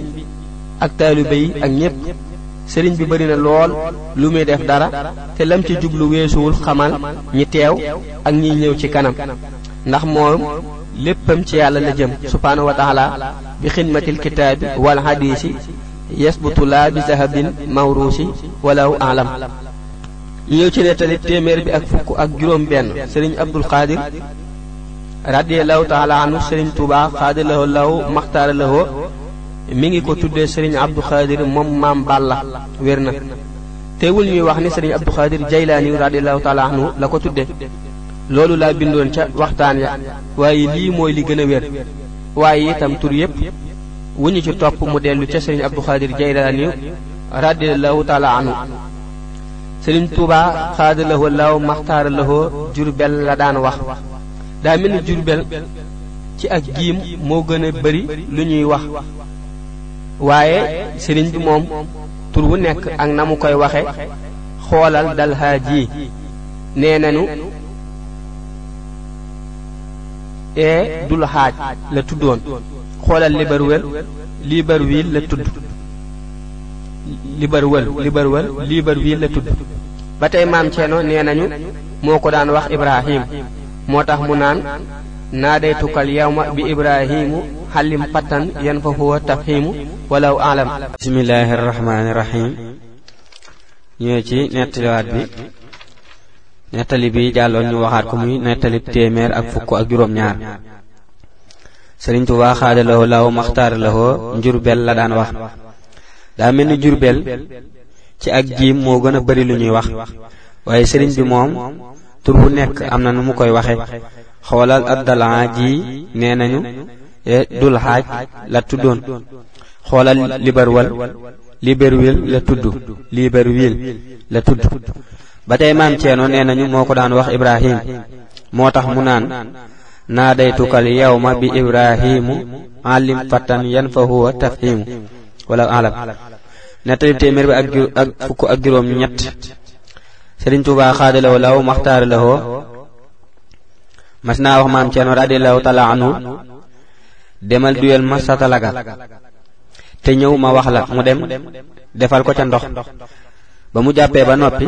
Speaker 1: ak taalibe yi ak ñépp sëriñ bi bari na lool lu muy def dara te lam ci jublu weesuwul xamal ñi teew ak ñiy ñëw ci kanam ndax moom léppam ci yàlla la jëm subhaanahu wa taala bi xidmatil kitaabi wal hadiisi yasbutu laa bi zahabin mawruusi walaw alam ñu ñëw ci nettali téeméer bi ak fukk ak juróom benn sëriñ Abdul Xaadir radiyallahu taala anhu sëriñ Tuubaa xaadalawo law maxtaara lawo mi ngi ko tuddee sëriñ Abdou Khadir moom maam Balla wér na teewul ñuy wax ni sëriñ Abdou Khadir Jaylaani radiyallahu taala anhu la ko tudde loolu laa bindoon ca waxtaan ya waaye lii mooy li gën a wér waaye itam tur yépp wu ñu ci topp mu dellu ca sëriñ Abdou Khadir Jaylaani radiyallahu taala anhu sëriñ Tuubaa xaadalahoo law maxtaaralahoo Jurbel la daan wax daa mel ni Jurbel ci ak giim moo gën a bari lu ñuy wax waaye sëriñ bi moom tur wu nekk ak na mu koy waxe xoolal dal haaji nee nañu dul xaaj la tuddoon xoolal Libreville la tudd Libreville la tudd ba tey maam Ceerno nee nañu moo ko daan wax Ibrahim moo tax mu naan naadaytukal yawma bi Ibrahimu xalim pattan yan fa huwa tafhimu walaw alam bismillahi rahmaani rahim ñëwee ci nettaliwaat bi nettali bi jàlloon ñu waxaat ko muy nettali téeméer ak fukk ak juróom ñaar Sëriñ Tuubaa xaadalawoo law maxtaar lawoo Njurbel la daan wax daa mel ni Jurbel ci ak jiim moo gën a bari lu ñuy wax waaye sëriñ bi moom tur bu nekk am na nu mu koy waxe xoolal addalaa ji nee nañu dul xaaj la tuddoon xoolal Libreville la tudd ba tey maam Ceerno nee nañu moo ko daan wax Ibrahim moo tax mu naan naadaytukal yawma bi Ibrahimu alim fatan yan fa huwa tafhimu wala alam nettali téeméer bi ak fukk ak juróom ñett Sëriñ Tuubaa xaadalawoo law maxtaar lawoo mas naa wax maam Ceerno radiyallahu taala anhu demal duyal ma sa talaga te ñëw ma wax la mu dem defal ko ca ndox ba mu jàppee ba noppi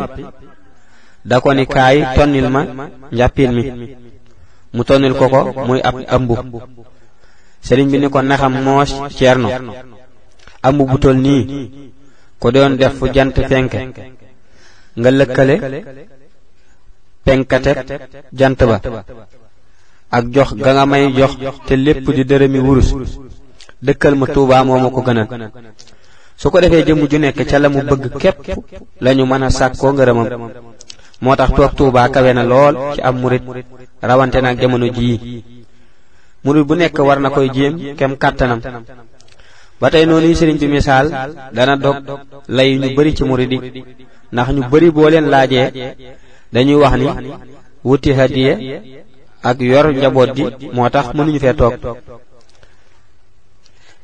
Speaker 1: da ko ni kaay tonnil ma njàppiin mi mu tonnil ko muy ab ëmbu sëriñ bi ni ko naxam moos Ceerno ëmbu bu tol nii ko doon def fu jant fenke nga lëkkale penkateb jant ba ak jox ga nga may jox te lépp di dërëmi wurus dëkkal ma Tuubaa moo ma ko gënal su ko defee jëmm ju nekk ca la mu bëgg képp lañu mën a sàkkoo ngërëmam moo tax toog Tuubaa kawe na lool ci am murit rawante nag jamono jii murit bu nekk war na koy jéem kem kàttanam ba tey noonu sëriñ bi misaal dana dog lay ñu bari ci murit yi ndax ñu bari boo leen laajee dañuy wax ni wuti hadiya ak yor njaboot gi moo tax mënuñu fee toog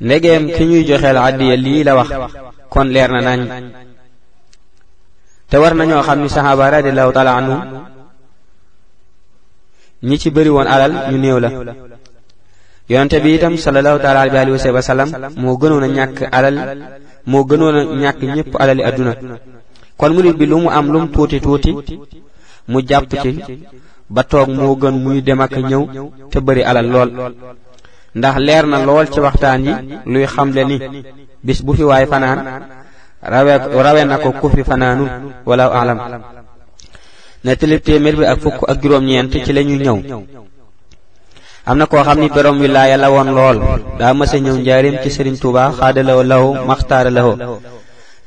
Speaker 1: ndegeem ki ñuy joxeel hadiya lii la wax kon leer na nañ te war nañoo xam ni saxaaba radiyallahu taala anhum ñi ci bëri woon alal ñu néew la yonente bi itam sallallahu taala alayhi wa sallam moo gënoon a ñàkk alal moo gënoon a ñàkk ñépp alali adduna kon murid bi lu mu am lum tuuti tuuti mu jàpp ci ba toog moo gën muy dem ak ñëw te bëri alal lool ndax leer na lool ci waxtaan yi luy xamle ni bis bu fi waay fanaan rawe na ko ku fi fanaanul wala alam ne tilib téeméer bi ak fukk ak juróom-ñeent ci la ñuy ñëw am na koo xam ni borom wilaaya la woon lool daa mësa ñëw njaarim ci Sëriñ Tuubaa xaadalawo lawo maxtaara lawo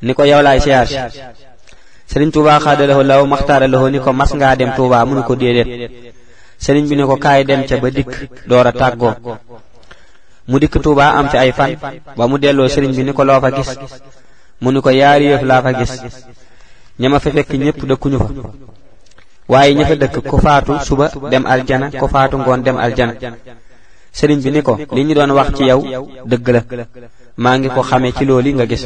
Speaker 1: ni ko yow laay siyaar si Sëriñ Tuubaa xaadalawo lawo maxtaara lawo ni ko mas ngaa dem Tuubaa mu ni ko déedéet sëriñ bi ni ko kaay dem ca ba dikk door a tàggoo mu dikk Tuubaa am fi ay fan ba mu delloo sëriñ bi ni ko loo fa gis mu ni ko yaari yëf laa fa gis ñama fa fekk ñépp dëkkuñu fa waaye ña fa dëkk ko faatu suba dem aljana ko faatu ngoon dem aljana sëriñ bi ni ko li ñu doon wax ci yow dëgg la maa ngi ko xamee ci loolu nga gis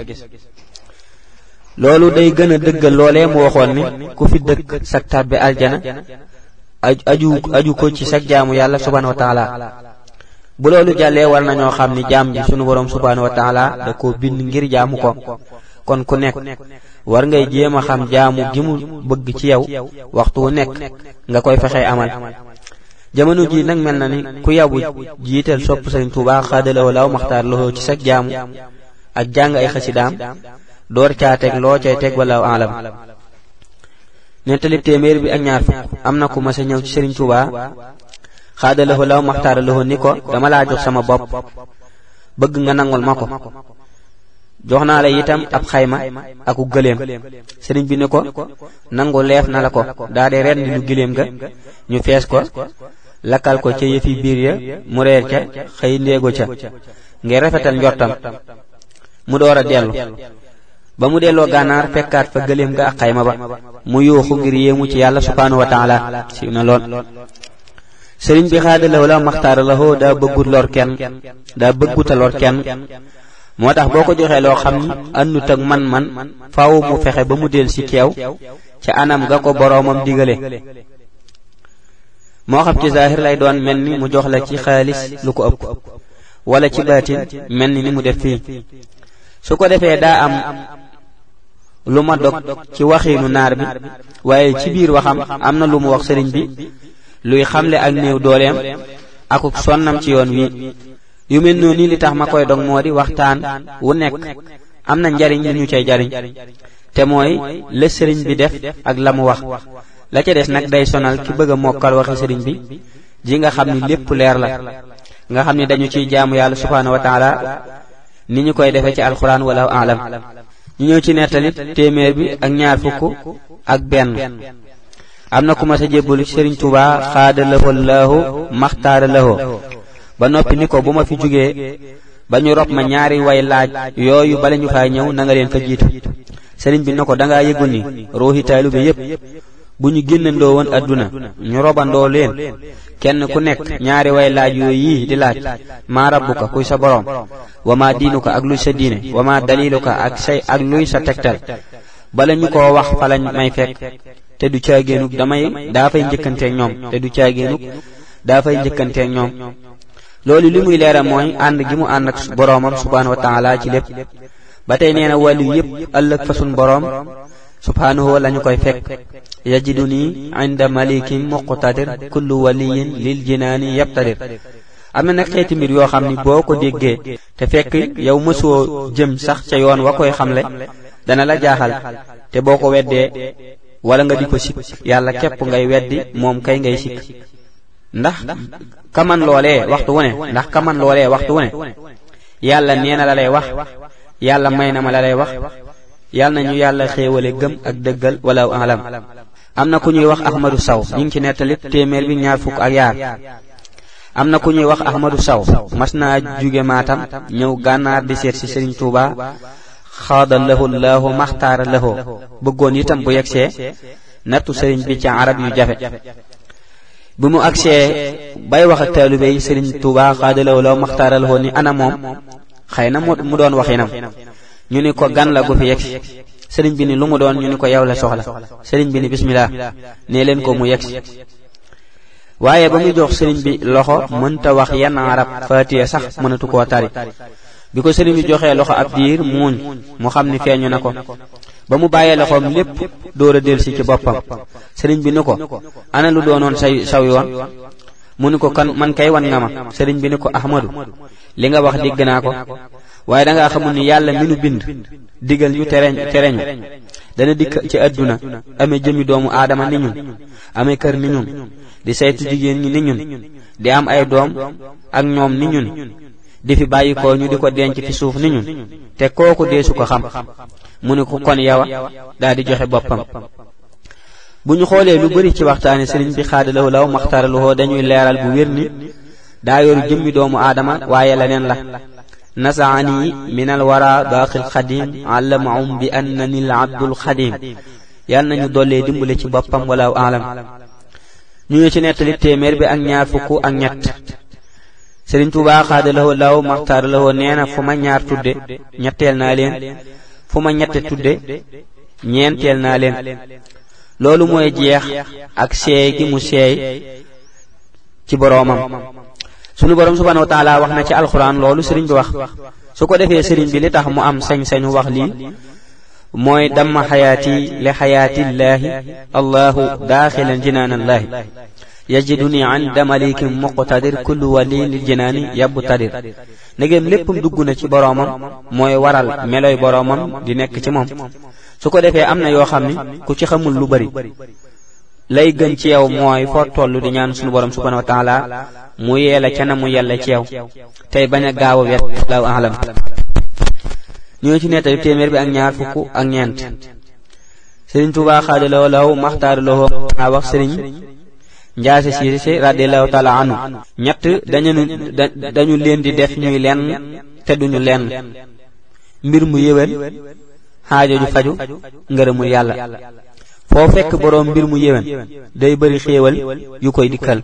Speaker 1: loolu day gën a dëggal loolee mu waxoon ni ku fi dëkk sag tàbbi aljana aju ko ci sag jaamu yàlla subhanahu wa taala bu loolu jàllee war nañoo xam ni jaam ji sunu boroom subhanahu wa taala da ko bind ngir jaamu ko kon ku nekk war ngay jéem a xam jaamu gi mu bëgg ci yow waxtu wu nekk nga koy fexee amal jamono ji nag mel na ni ku yabu jiital sopp Sëriñ Tuubaa xaadalawo law maxtaar loxo ci sag jaamu ak jàng ay xasidaam door caa teg loo cay teg wala alam nettalib téeméer bi ak ñaar fukk am na ku mas a ñëw ci Sëriñ Tuubaa xaadalawo law maxtaar loxo ni ko dama laa jox sama bopp bëgg nga nangul ma ko jox naa la itam ab xayma aku gëléem sëriñ bi ni ko nangu leef na la ko daa de ren lu gëléem ga ñu fees ko lakkal ko ca yëfi biir ya mu reer ca xëy ndéego ca ngir rafetal njortam mu door a dellu ba mu delloo gànnaar fekkaat fa gëléem ga ak xayma ba mu yuuxu ngir yéemu ci yàlla subhanahu wa taala siiw na lool sëriñ bi xaadalawo la maxtaara la hoo daa bëgguta lor kenn moo tax boo ko joxee loo xam ni àndut ak man faaw mu fexe ba mu del ci keew ca anam ga ko boroomam digale moo xam ci zaahir lay doon mel ni mu jox la ci xaalis lu ko ëpp wala ci baatin mel ni mu def fii su ko defee daa am lu ma dog ci waxiinu naar bi waaye ci biir waxam am na lu mu wax sëriñ bi luy xamle ak néew dooleem akuk sonnam ci yoon wi yu mel noonu li tax ma koy dog moo di waxtaan wu nekk am na njariñ li ñu cay jariñ te mooy la sëriñ bi def ak la mu wax la ca des nag day sonal ki bëgg a mokkal waxi sëriñ bi ji nga xam ni lépp leer la nga xam ni dañu ciy jaamu yàlla subhanahu wa taala ni ñu koy defee ci alxuraan wala alam ñu ñëw ci nettalit téeméer bi ak ñaar fukk ak benn am na ku ma sa jébbalu ci Sëriñ Tuubaa xaadalawo laahu maxtaara lawo ba noppi ni ko bu ma fi jógee ba ñu rob ma ñaari way laaj yooyu bala ñu faa ñëw na nga leen fa jiitu sëriñ bi ne ko dangaa yëgul ni ruuxi taalibe yépp bu ñu génnandoo woon adduna ñu robandoo leen kenn ku nekk ñaari way laaj yooyu yii di laaj maa rabbuka kuy sa boroom wa maa diinuka ak luy sa diine wa maa daliluka ak luy sa tegtal bala ñu ko wax fa lañ may fekk te du caagéenug daa fay njëkkanteeg ñoom loolu li muy leeral mooy ànd gi mu ànd ak boroomam subhanahu wa taala ci lépp ba tey nee na wàllu yépp ëllëg fa sun boroom subhanahu lañu koy fekk yajiduni inda malikin muqtadir kullu waliyin lil jinaani yabtadir am na nag xeeti mbir yoo xam ni boo ko déggee te fekk yow mësoo jëm sax ca yoon wa koy xamle dana la jaaxal te boo ko weddee wala nga di ko sikk yàlla képp ngay weddi moom kay ngay sikk ndax kaman loolee waxtu wu ne yàlla nee na la lay wax yàlla may na ma la lay wax yàlla nañu yàlla xéewale gëm ak dëggal wala alam. am na ku ñuy wax Ahmadou Saw ñu ngi ci nettali téeméer bi ñaar fukk ak yaar. am na ku ñuy wax Ahmadou Saw mas naa jóge Maatam ñëw gànnaar di seet ci Sëriñ Tuuba xaada lahu laahu maxtaara lahu bëggoon itam bu yegsee nattu sëriñ bi ci arab yu jafe. bi mu agsee bay wax ak taalibe yi Sëriñ Tuuba xaada lahu laahu maxtaara lahu ni ana moom xëy na mu doon waxinam ñu ni ko gan la gu fi yegsi. sëriñ bi ni lu mu doon ñu ni ko yow la soxla. sëriñ bi ni bismillah nee leen ko mu yegsi. waaye ba muy jox sëriñ bi loxo mënta wax yenn arab faatiya sax mënatu koo tari. bi ko sëriñ bi joxee loxo ab diir muuñ mu xam ni feeñu na ko. ba mu bàyyee loxoom lépp door a delsi ci boppam. sëriñ bi ni ko ana lu doonoon saw yoon. mu ni ko kan man kay wan nga ma. sëriñ bi ni ko Ahmadu li nga wax dégg naa ko waaye dangaa xamul ni yàlla mi nu bind digal ñu tereñu dana dikk ci àdduna amee jëmi doomu aadama ni ñun amee kër ni ñun di saytu jigéen ñi ni ñun di am ay doom ak ñoom ni ñun di fi bàyyi ko ñu di ko denc fi suuf ni ñun te kooku deesu ko xam. mu ni ko kon yawa daal di joxe boppam. bu ñu xoolee lu bari ci waxtaane sëriñ bi xaadalahu law maxtaaralahu dañuy leeral bu wér ni daa yoru jëmmi doomu aadama waaye leneen la. nasaani min al wara baaqil xadim allamahum bi annani al abdul xadim. yal nañu dollee dimbale ci boppam wala alam. ñu ngi ci nettali téeméer bi ak ñaar fukk ak ñett. Sëriñ Tuubaa xaadalahu law maxtaaralahu nee na fu ma ñaar tudde ñetteel naa leen fu ma ñette tudde ñeenteel naa leen. loolu mooy jeex ak seey gi mu seey ci boroomam. sunu boroom subhaanahu wa taala wax na ci alxuraan loolu sëriñ bi wax. su ko defee sëriñ bi li tax mu am sañ-sañu wax lii mooy damma xayaati li xayaatillaahi allahu daaxilan jinaanallaahi yajiduni inda malikin muqtadir kullu wali lil jinaani yabtadir. ndegem léppam dugg na ci boroomam mooy waral meloy boroomam di nekk ci moom. su ko defee am na yoo xam ni ku ci xamul lu bari lay gën ci yow mooy foo tollu di ñaan sunu boroom subhaanahu wa taala mu yeela ca na mu yella ci yow tey bañ a gaaw a wet law alam. ñoo ci nettali téeméer bi ak ñaar fukk ak ñeent. Sëriñ Tuubaa xaadaloo law maxtaaraloo a wax sëriñ Njaase Siise radiyallahu taala anhu ñett dañu leen di def ñuy lenn te duñu lenn: mbir mu yéwén, xaajo ju faju, ngërëmul yàlla. foo fekk boroom mbir mu yéwén day bari xéewal yu koy dikkal.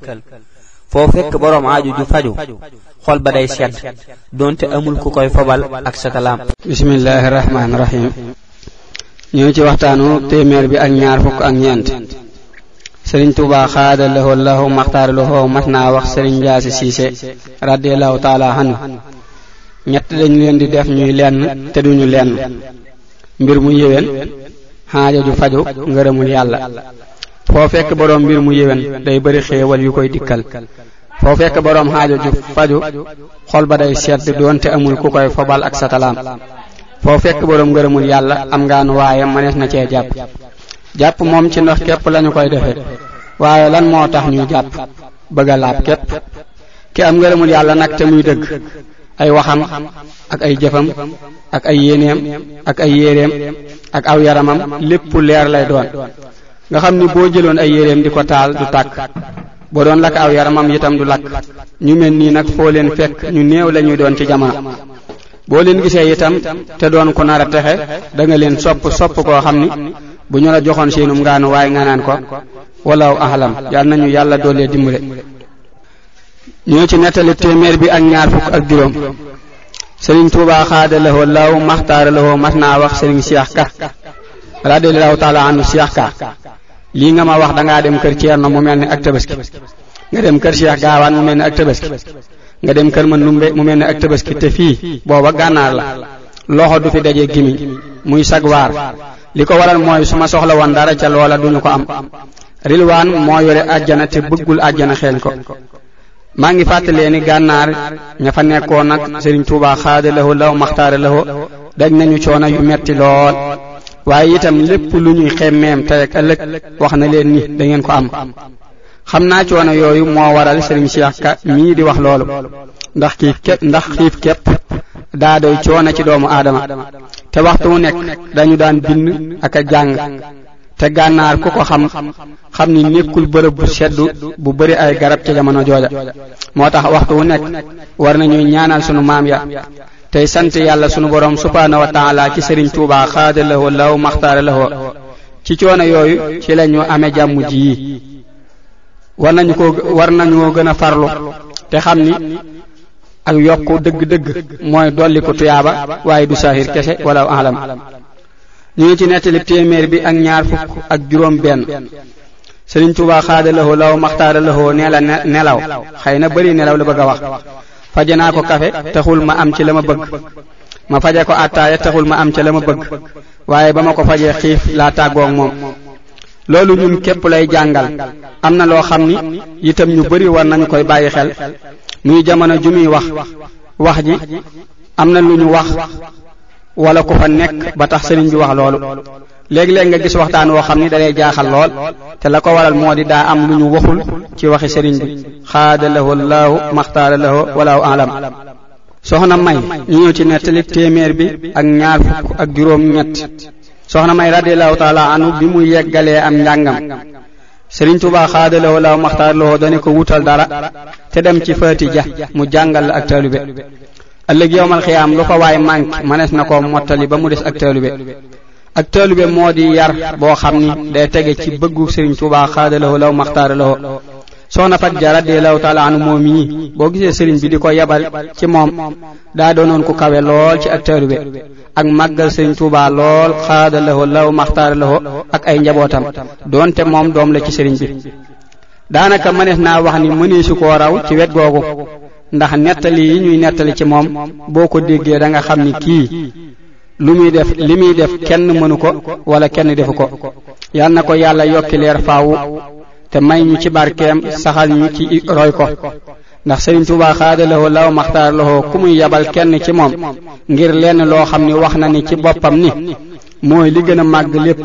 Speaker 1: foo fekk boroom aaju ju faju xol ba day sedd doonte amul ku koy fobal ak satalaam. bismillahi rahmaani rahim. ñoo ci waxtaanu téeméer bi ak ñaar fukk ak ñeent. Sëriñ Tuubaa xaada lahu lahu maxtaar lahu mas naa wax Sëriñ Njaase Siise radiyallahu taala anhu ñett dañu leen di def ñuy lenn te duñu lenn: mbir mu yéwén, xaajo ju faju, ngërëmul yàlla. foo fekk boroom mbir mu yéwén day bari xéewal yu koy dikkal. foo fekk boroom xaajo ju faju xol ba day sedd doonte amul ku koy fobal ak satalaam. foo fekk boroom ngërëmul yàlla am ngaanu waaye mënees na cee jàpp moom ci ndox képp lañu koy defee waaye lan moo tax ñuy jàpp? bëgg a laab képp. ki am ngërëmul yàlla nag te muy dëgg, ay waxam ak ay jëfam ak ay yéeneem ak ay yéreem ak aw yaramam lépp leer lay doon nga xam ni boo jëloon ay yéreem di ko taal du tàkk, boo doon lakk aw yaramam itam du lakk. ñu mel nii nag foo leen fekk ñu néew lañuy doon ci jamono. boo leen gisee itam te doon ku nar a texe da nga leen sopp koo xam ni bu ñu la joxoon seenum ngaanu waaye nga naan ko walaaw ahlam. yal nañu yàlla doolee dimbale. ñoo ci nettali téeméer bi ak ñaar fukk ak juróom. Sëriñ Tuubaa xaada lahu law maxtaara lahu mas naa wax Sëriñ Seex Ka radiyallahu taala anhu: Seex Ka, lii nga ma wax dangaa dem kër Ceerno mu mel ni ak Tabaski, nga dem kër Seex Gaawaan mu mel ni ak Tabaski, nga dem kër Mandumbe mu mel ni ak Tabaski, te fii booba gànnaar la loxo du fi daje gimiñ muy sagwaar. li ko waral mooy su ma soxla woon dara ca loola duñu ko am. rilwaan moo yore àjjana te bëggul àjjana xeeñ ko. maa ngi fàttalee ni gànnaar ña fa nekkoon nag Sëriñ Tuubaa xaada lahu law maxtaara lahu daj nañu coono yu metti lool, waaye itam lépp lu ñuy xemmeem tey ak ëllëg wax na leen ni da ngeen ko am. xam naa coono yooyu moo waral Sëriñ Seex Ka mii di wax loolu, ndax xiif képp daa doy coono ci doomu aadama te waxtu wu nekk dañu daan bind ak a jàng te gànnaar ku ko xam ni nekkul bërëb bu seddu bu bari ay garab ci jamono jooja moo tax waxtu wu nekk war nañuy ñaanal sunu maam ya tey sant yàlla sunu borom subhaanahu wa taala ci Sëriñ Tuubaa xaadalawoo law maxtaara lawoo ci coono yooyu ci la ñu amee jàmm ji yi war nañoo gën a farlu te xam ni ak yokku dëgg-dëgg mooy dolli ko tuyaaba waaye du saahir kese wala alam ñu ngi ci nettali téeméer bi ak ñaar fukk ak juróom benn Sëriñ Tuubaa xaadalawoo law maxtaara lawoo nee la nelaw xëy na bari nelaw la bëgg a wax faje naa ko kafe taxul ma am ci la ma bëgg ma faje ko attaaya taxul ma am ci la ma bëgg waaye ba ma ko fajee xiif laa tàggoog moom loolu ñun képp lay jàngal am na loo xam ni itam ñu bari war nañu koy bàyyi xel muy jamono ju muy wax ji am na lu ñu wax wala ku fa nekk ba tax sëriñ bi wax loolu léegi-léeg nga gis waxtaan woo xam ni dalay jaaxal lool te la ko waral moo di daa am lu ñu waxul ci waxi sëriñ bi xaadalahu laahu maxtaara lahu walaahu alam soxna may ñu ñëw ci nettali téeméer bi ak ñaar fukk ak juróom ñett soxna may radiyallahu taala anhu bi mu yeggalee am njàngam Sëriñ Tuubaa xaadalahu laahu maxtaara lahu dane ko wutal dara te dem ci Faatija mu jàngal la ak taalube ëllëg yowmal xiyaam lu fa waay manque manees na ko mottali ba mu des ak taalube moo di yar boo xam ni day tege ci bëggu Sëriñ Tuubaa xaadalahu law maxtaara lahu soxna Fat Ja radiyallahu taala anhu moom yi boo gisee sëriñ bi di ko yabal ci moom daa doonoon ku kawe lool ci ak taalube ak màggal Sëriñ Tuubaa lool xaadalahu law maxtaara lahu ak ay njabootam doonte moom doom la ci sëriñ bi daanaka mënees naa wax ni mëneesu koo raw ci wet googu ndax nettali yi ñuy nettali ci moom boo ko déggee da nga xam ni kii li muy def kenn mënu ko wala kenn defu ko yal na ko yàlla yokki leer faawu te may ñu ci barkeem saxal ñu ci roy ko ndax Sëriñ Tuubaa xaadalahu law maxtaar lahu ku muy yabal kenn ci moom ngir lenn loo xam ni wax na ni ci boppam ni mooy li gën a màgg lépp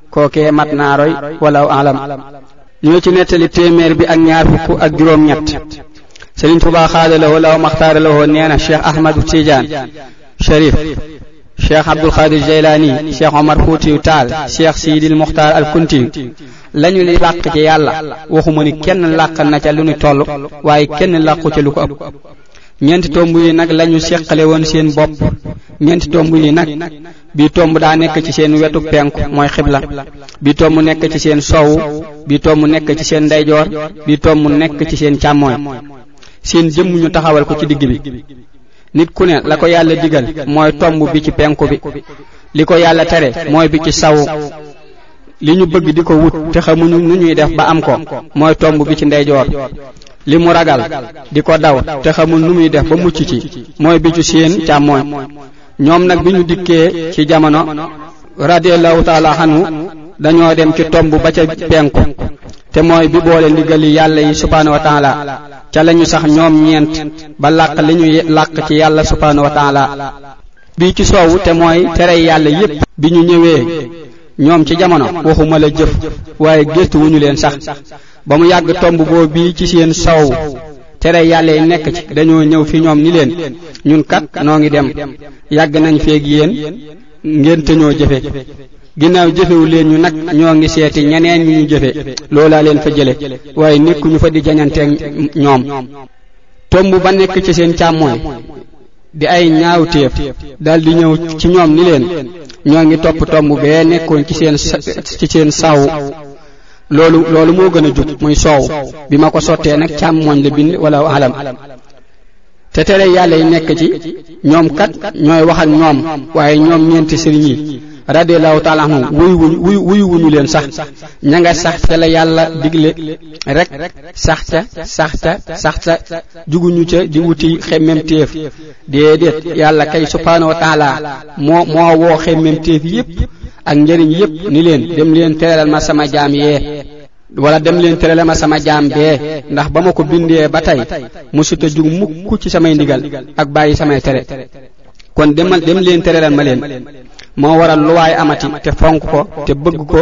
Speaker 1: kookee mat naa roy wala alam ñu ci nettali téeméer bi ak ñaar fukk ak juróom ñett Sëriñ Tuubaa xaadalahu law maxtaar lahu nee na Cheikh Ahmadu Tidiane Cherif Cheikh Abdul Xaadir Jeylaani Cheikh Omar Fuutiyu Taal Cheikh Siidil Muxtaar al Kuntiyu lañu li làq ci yàlla waxuma ni kenn làq na ca lu ñu toll waaye kenn làqu ca lu ko ëpp ñeenti tomb yi nag lañu seqale woon seen bopp ñeenti tomb yi nag bii tomb daa nekk ci seen wetu penku mooy xibla bii tomb nekk ci seen sowu bii tomb nekk ci seen ndeyjoor bii tomb nekk ci seen càmmooñ seen jëmm ñu taxawal ko ci digg bi nit ku ne la ko yàlla digal mooy tomb bi ci penku bi li ko yàlla tere mooy bi ci sawu li ñu bëgg di ko wut te xamuñu nu ñuy def ba am ko mooy tomb bi ci ndeyjoor li mu ragal di ko daw te xamul nu muy def ba mucc ci mooy bi ci seen càmmooñ ñoom nag bi ñu dikkee ci jamono radiyallahu taala anhu dañoo dem ci tomb ba ca penku te mooy bi boole ndigali yàlla yi subhaanahu wa taala ca lañu sax ñoom ñeent ba làq li ñuy làq ci yàlla subhaanahu wa taala bii ci soowu te mooy tere yàlla yépp bi ñu ñëwee ñoom ci jamono waxuma la jëf waaye gëstu wuñu leen sax ba mu yàgg tomb boo bii ci seen soow tere yàlla yi nekk ci dañoo ñëw fi ñoom ni leen ñun kat noo ngi dem yàgg nañ feeg yéen ngeen te ñoo jëfe ginnaaw jëfewu leen ñu nag ñoo ngi seeti ñeneen ñu jëfe loolaa leen fa jële waaye nekkuñu fa di jañanteeg ñoom tomb ba nekk ci seen càmmooñ di ay ñaawteef daldi ñëw ci ñoom ni leen ñoo ngi topp tomb bee nekkoon ci seen saw loolu moo gën a jub muy soow bi ma ko sottee nag càmmooñ la bind wala alam te tere yàlla yi nekk ci ñoom kat ñooy wax ak ñoom waaye ñoom ñeenti sëriñ yi radiyallahu taala anhum wuyu wuñu leen sax ña nga sax ca la yàlla digle rek sax ca juguñu ca di wuti xemmem téef déedéet yàlla kay subhaanahu wa taala moo woo xemmem téef yépp ak njëriñ yépp ni leen dem leen teralal ma sama jaam yee wala dem leen teralal ma sama jaam bee ndax ba ma ko bindee ba tey musuta jug mukk ci samay ndigal ak bàyyi samay tere kon dem leen teralal ma leen moo waral lu waay amati te fonk ko te bëgg ko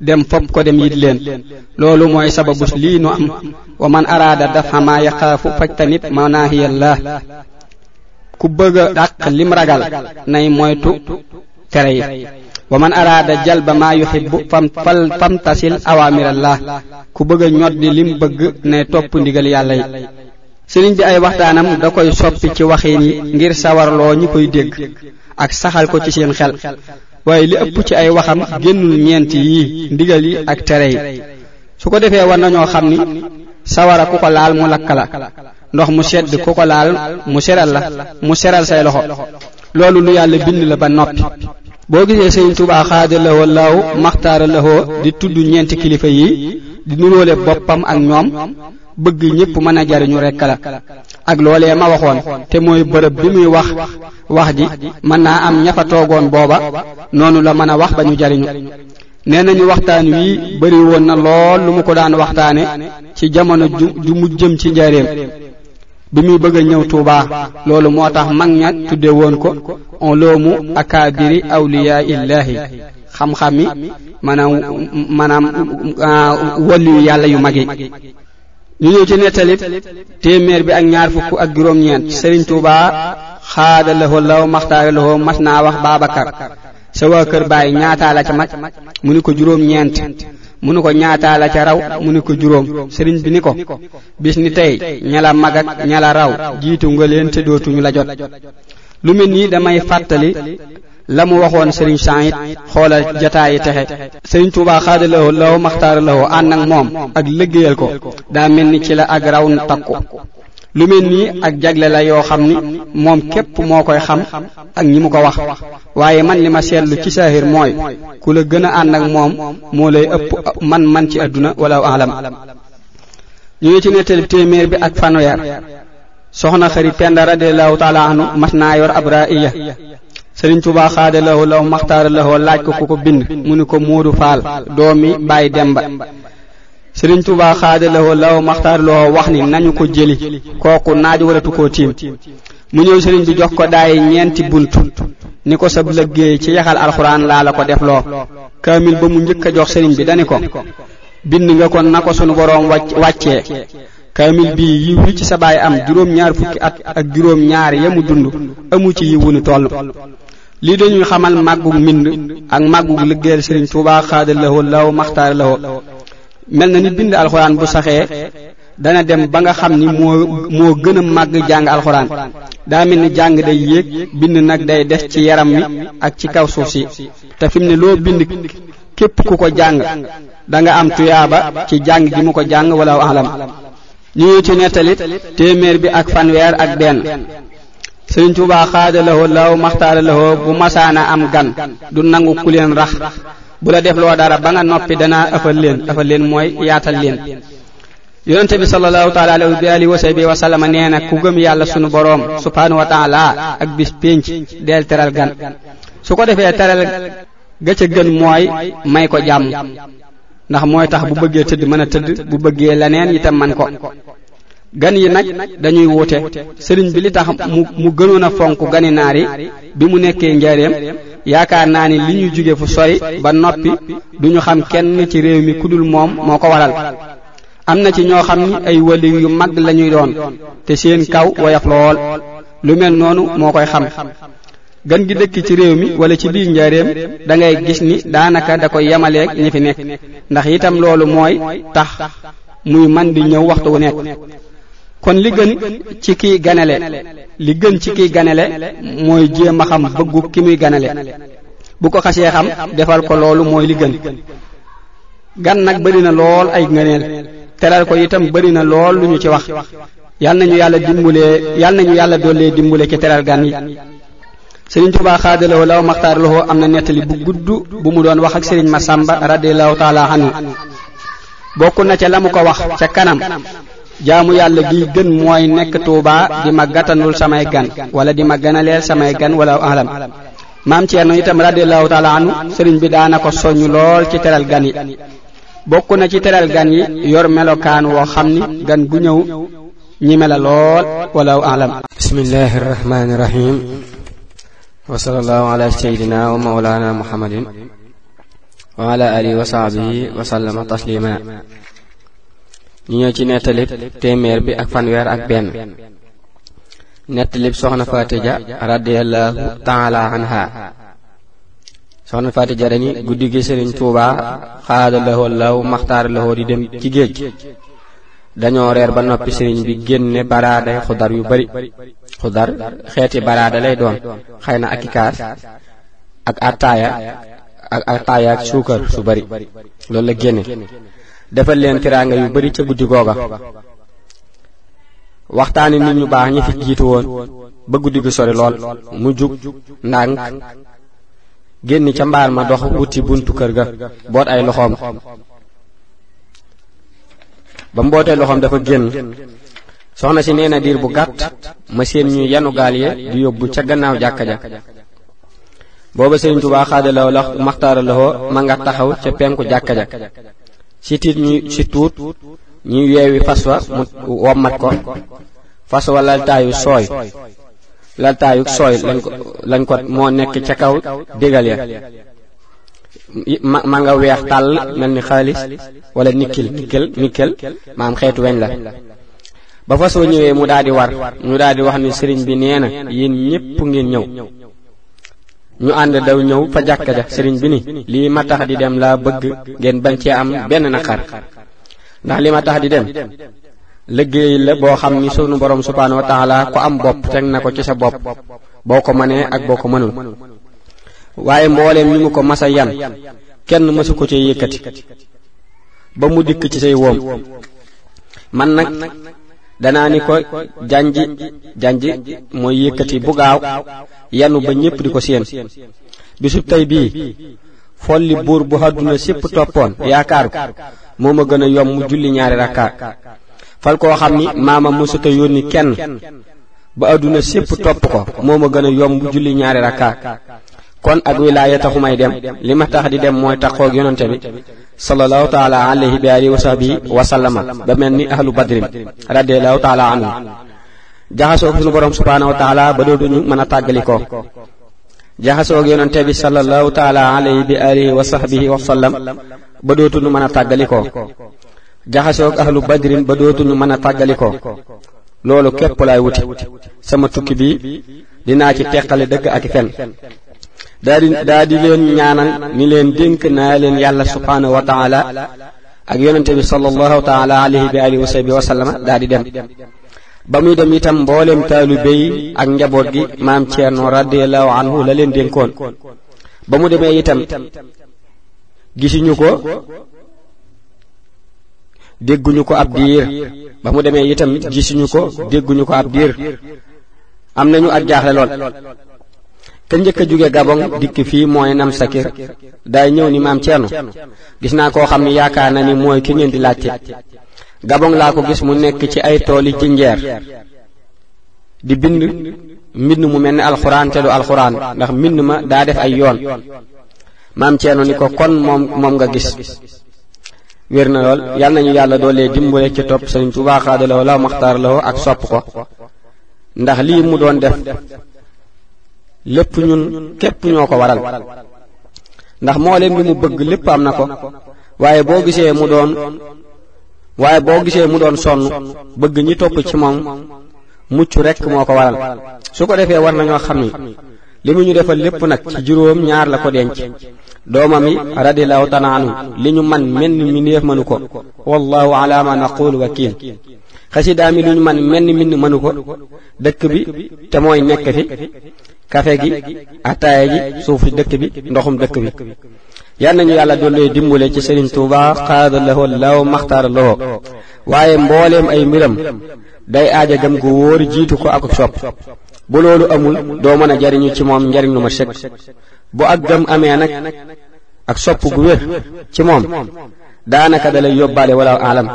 Speaker 1: dem fopp ko dem yit leen loolu mooy sababus lii nu am wa man araada dafa ma yaxaafu fajtanib manahiyallah ku bëgg a dàq lim ragal nay moytu tere yi wa man araada jalba ma yuhibbu famtasil awamirallah ku bëgg a ñoddi lim bëgg nay topp ndigal yàlla yi sëriñ bi ay waxtaanam da koy soppi ci waxin yi ngir sawarloo ñi koy dégg ak saxal ko ci seen xel waaye li ëpp ci ay waxam génnul ñeent yi ndigal yi ak tere yi su ko defee war nañoo xam ni sawara ku ko laal mu lakk la ndox mu sedd ku ko laal mu seral say loxo loolu lu yàlla bind la ba noppi boo gisee Sëriñ Tuubaa xaadalawoo laaw maxtaaralawoo di tudd ñeenti kilifa yi di nuróole boppam ak ñoom bëgg ñépp mën a jariñu rekk la ak loolee ma waxoon te mooy bërëb bi muy wax ji mën naa am ña fa toogoon booba noonu la mën a wax ba ñu jariñu nee nañu waxtaan wi bari woon na lool lu mu ko daan waxtaane ci jamono ju mu jëm ci njaareem bi muy bëgg a ñëw Tuubaa loolu moo tax mag ña tudde woon ko on loomu akaabiri awliyaa illaahi xam-xami maanaam waliyu yàlla yu mag yi ñu ñëw ci nettalit téeméer bi ak ñaar fukk ak juróom-ñeent Sëriñ Tuubaa xaada lahoo law maxtaara lahoo mas naa wax Baabakar sa waa kër baay ñaataa la ca mag mu ni ko juróom-ñeent mu ni ko ñaataa la ca raw mu ni ko juróom sëriñ bi ni ko bis ni tey ñala mag ak ñala raw jiitu nga leen te dootuñu la jot lu mel nii damay fàttali la mu waxoon sëriñ Saïd xoolal jataayi texe Sëriñ Tuubaa xaadalawoo law maxtaara lawoo ànd ak moom ak liggéeyal ko daa mel ni ci la ak raw takku lu mel nii ak jagle la yoo xam ni moom képp moo koy xam ak ñi mu ko wax waaye man li ma seetlu ci saahir mooy ku la gën a ànd ak moom moo lay ëpp man ci àdduna wala alam ñu ngi ci nettali téeméer bi ak fanweer soxna Xari Penda radiyallahu taala anhu mas naa yor ab raaya Sëriñ Tuubaa xaadalawoo law maxtaara lawoo laaj ko ku ko bind mu ni ko Moodu Faal doomi Baay Demba Sëriñ Tuubaa xaadalawoo law maxtaara lawoo wax ni nañu ko jëli kooku naaj waratu koo tiim mu ñëw sëriñ bi jox ko daay ñeenti bunt ni ko sab liggéey ci yaxal alxuraan laa la ko def loo kaamil ba mu njëkk a jox sëriñ bi dani ko bind nga kon na ko sunu boroom wàccee kaamil bii yiw wi ci sa baay am juróom-ñaar fukki at ak juróom-ñaar yamu dund amu ci yiwu ni toll lii dañuy xamal màggug mbind ak màggug liggéeyal Sëriñ Tuubaa xaadalawoo law maxtaara lawoo mel na ni bind alxuraan bu saxee dana dem ba nga xam ni moo gën a màgg jàng alxuraan daa mel ni jàng day yéeg bind nag day des ci yaram mi ak ci kaw suuf si te fi mu ne loo bind képp ku ko jàng da nga am tuyaaba ci jàng gi mu ko jàng wala alam ñu ngi ci nettalit téeméer bi ak fanweer ak benn Sëriñ Tuubaa xaadalawoo law maxtaara lawoo bu masaana am gan du nangu ku leen rax bu la def loo dara ba nga noppi danaa ëffal leen mooy yaatal leen yonente bi sallallahu taala alayhi wa sahbihi wa sallama nee na ku gëm yàlla sunu boroom subhanahu wa taala ak bis pénc del teral gan su ko defee teral ga ca gën mooy may ko jàmm ndax mooy tax bu bëggee tëdd mën a tëdd bu bëggee leneen itam man ko gan yi nag dañuy wuute sëriñ bi li tax mu gënoon a fonk gani naar yi bi mu nekkee njaareem yaakaar naa ni li ñuy jóge fu sori ba noppi duñu xam kenn ci réew mi kudul moom moo ko waral am na ci ñoo xam ni ay wali yu mag lañuy doon te seen kaw woyof lool lu mel noonu moo koy xam gan gi dëkk ci réew mi wala ci biir njaareem da ngay gis ni daanaka da koy yemaleeg ñi fi nekk ndax itam loolu mooy tax muy man di ñëw waxtu wu nekk kon li gën ci kiy ganale mooy jéem a xam bëggu ki muy ganale bu ko xasee xam defal ko loolu mooy li gën gan nag bari na lool ay ngëneel teral ko itam bari na lool lu ñu ci wax yal nañu yàlla dollee dimbule ci teral gan yi Sëriñ Tuubaa xaadalawoo law maxtaara lawoo am na nettali bu gudd bu mu doon wax ak Sëriñ Masamba radiyallahu taala anhu bokk na ca la mu ko wax ca kanam jaamu yàlla gi gën mooy nekk Tuubaa di ma gàttanul samay gan wala di ma ganaleel samay gan wala alam maam Ceerno itam radiyallahu taala anhu sëriñ bi daana ko soññ lool ci teral gan yi bokk na ci teral gan yi yor melokaan woo xam ni gan gu ñëw ñi mela lool wala alam bismillahir rahmanir rahim wa sallallahu ala sayyidina wa mawlana muhammadin wa ala alihi wa sahbihi wa sallama taslima ñu ñëw ci nettali téeméer bi ak fanweer ak benn nettalib soxna Faatija radiyallahu ta'ala anha. soxna Faatija dani guddi gi Sëriñ Tuubaa xaadalahoo law maxtaaralahoo di dem ci géej dañoo reer ba noppi sëriñ bi génne baraaday xudar yu bari. xudar xeeti baraada lay doon xëy na ak i kaas ak ataaya ak suukar su bari loolu la génne defal leen tiraanga yu bari ca guddi googa. waxtaani nit ñu baax ñi fi jiitu woon ba guddi gi sori lool mu jug ndànk génn ca mbaar ma dox wuti buntu kër ga boot ay loxoom. ba mbootee loxoom dafa génn soxna si nee na diir bu gàtt ma seen ñu yanu gaal ye di yóbbu ca gannaaw jàkka ja. booba Sëriñ Tuubaa xaadalaw la maxtaaralawoo ma nga taxaw ca penku jàkka ja. si tuut ñu yeewi fas wa mu wommat ko. fas wa laltaayu sooy lañ ko moo nekk ca kaw dégal ya. ma nga weex tàll mel ni xaalis wala nikkel maam xeetu weñ la. ba fas wa ñëwee mu daldi war ñu daldi wax ni sëriñ bi nee na yéen ñépp ngeen ñëw. ñu ànd daw ñëw fa jàkka ja. sëriñ bi ni lii ma tax di dem laa bëgg ngeen bañ cee am benn naqar ndax li ma tax di dem liggéey la boo xam ni sunu borom subhaanahu wa taala ko am bopp teg na ko ci sa bopp boo ko mënee ak boo ko mënul. waaye mbooleem ñu mu ko masa yan kenn mësu ko ci yëkkati ba mu dikk ci say woom. man nag danaa ni ko janji mooy yëkkati bu gaaw yanu ba ñépp di ko séen. bisub tey bii folli buur bu àdduna sépp toppoon yaakaar ko moo ma gën a yomb mu julli ñaari rakka fal koo xam ni maama mësuta yónni kenn ba àdduna sépp topp ko moo ma gën a yomb mu julli ñaari rakka. kon ak wilaaya taxu may dem li ma tax di dem mooy taxoog yonante bi sallallahu taala alayhi bi alihi wa sahbihi wa sallama ba mel ni ahlu badrin radiyallahu taala anhu jaxasoog sunu borom subhaanahu wa taala ba dootuñu mën a tàggalikoo. jaxasoog yonante bi sallallahu taala alayhi bi alihi wa sahbihi wa sallam ba dootuñu mën a tàggalikoo. jaxasoog ahlu badrin ba dootuñu mën a tàggalikoo. loolu képp laay wuti sama tukki bi dinaa ci teqale dëgg ak fen. daa di leen ñaanal ni leen dénk naa leen yàlla subhaanahu wa taala ak yonente bi sallallahu taala alayhi bi alihi wa sahbihi wa sallama daa di dem. ba muy dem itam mboolem taalibe yi ak njaboot gi maam Ceerno radiyallahu anhu la leen dénkoon. ba mu demee itam gisuñu ko dégguñu ko ab diir. ba mu demee itam gisuñu ko dégguñu ko ab diir. am nañu ak jaaxle lool. ka njëkk a jóge Gabon dikk fii mooy Nam Sakir daay ñëw ni maam Ceerno gis naa koo xam ni yaakaar na ni mooy ki ngeen di laajte. Gabon laa ko gis mu nekk ci ay tooli jinjeer di bind mbind mu mel ne alxuraan te du alxuraan ndax mbind ma daa def ay yoon. maam Ceerno ni ko kon moom nga gis. wér na lool yal nañu yàlla doolee dimbale ci topp Sëriñ Tuubaa xaadalawoo la maxtaar lawoo ak sopp ko ndax lii mu doon def lépp ñun képp ñoo ko waral ndax moo leen li mu bëgg lépp am na ko waaye boo gisee mu doon sonn bëgg ñi topp ci moom mucc rekk moo ko waral. su ko defee war nañoo xam ni li mu ñu defal lépp nag ci juróom ñaar la ko denc. doomam yi radiyallahu ta'ala anhu li ñu man menn mi néef mënu ko wallahu ala ma naqulu wakiil. xasidaa mi lu ñu man menn min mënu ko dëkk bi te mooy nekk fi kafe gi ataaya ji suuf si dëkk bi ndoxum dëkk bi. yal nañu yàlla dollee dimbale ci Sëriñ Tuubaa xaadalahoo law maxtaaralahoo waaye mbooleem ay mbiram day aaja gëm gu wóor jiitu ko ak sopp. bu loolu amul doo mën a jariñu ci moom njariñ lu ma sëkk. bu ak gëm amee nag ak sopp gu wér ci moom daanaka dalay yóbbaale wala alam.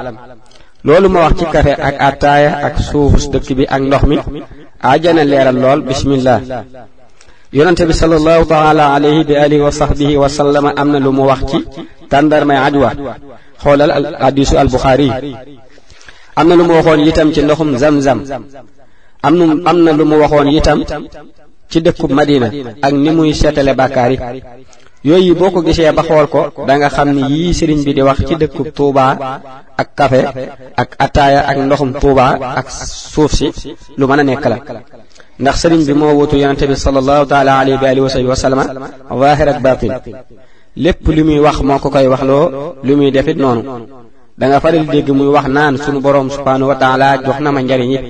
Speaker 1: loolu ma wax ci kafe ak ataaya ak suufus dëkk bi ak ndox mi ajana leeral lool bismillah. yonente bi sallallahu taala alayhi bi alihi wa sahbihi wa sallama am na lu mu wax ci tàndarmay ajwa xoolal hadisu al Buxaari. am na lu mu waxoon itam ci ndoxum zamzam. am na lu mu waxoon itam ci dëkkub Madina ak ni muy seetale bàkkaar yi. yooyu boo ko gisee ba xool ko da nga xam ni yii sëriñ bi di wax ci dëkkub Tuuba ak kafe ak ataaya ak ndoxum Tuuba ak suuf si lu mën a nekk la. ndax sëriñ bi moo wutu yonente bi sallallahu taala alayhi wa alihi wa sallama zaahir ak baatin lépp li muy wax moo ko koy waxloo li muy defit noonu da nga faral dégg muy wax naan sunu boroom subhaanahu wa taala jox na ma njariñ it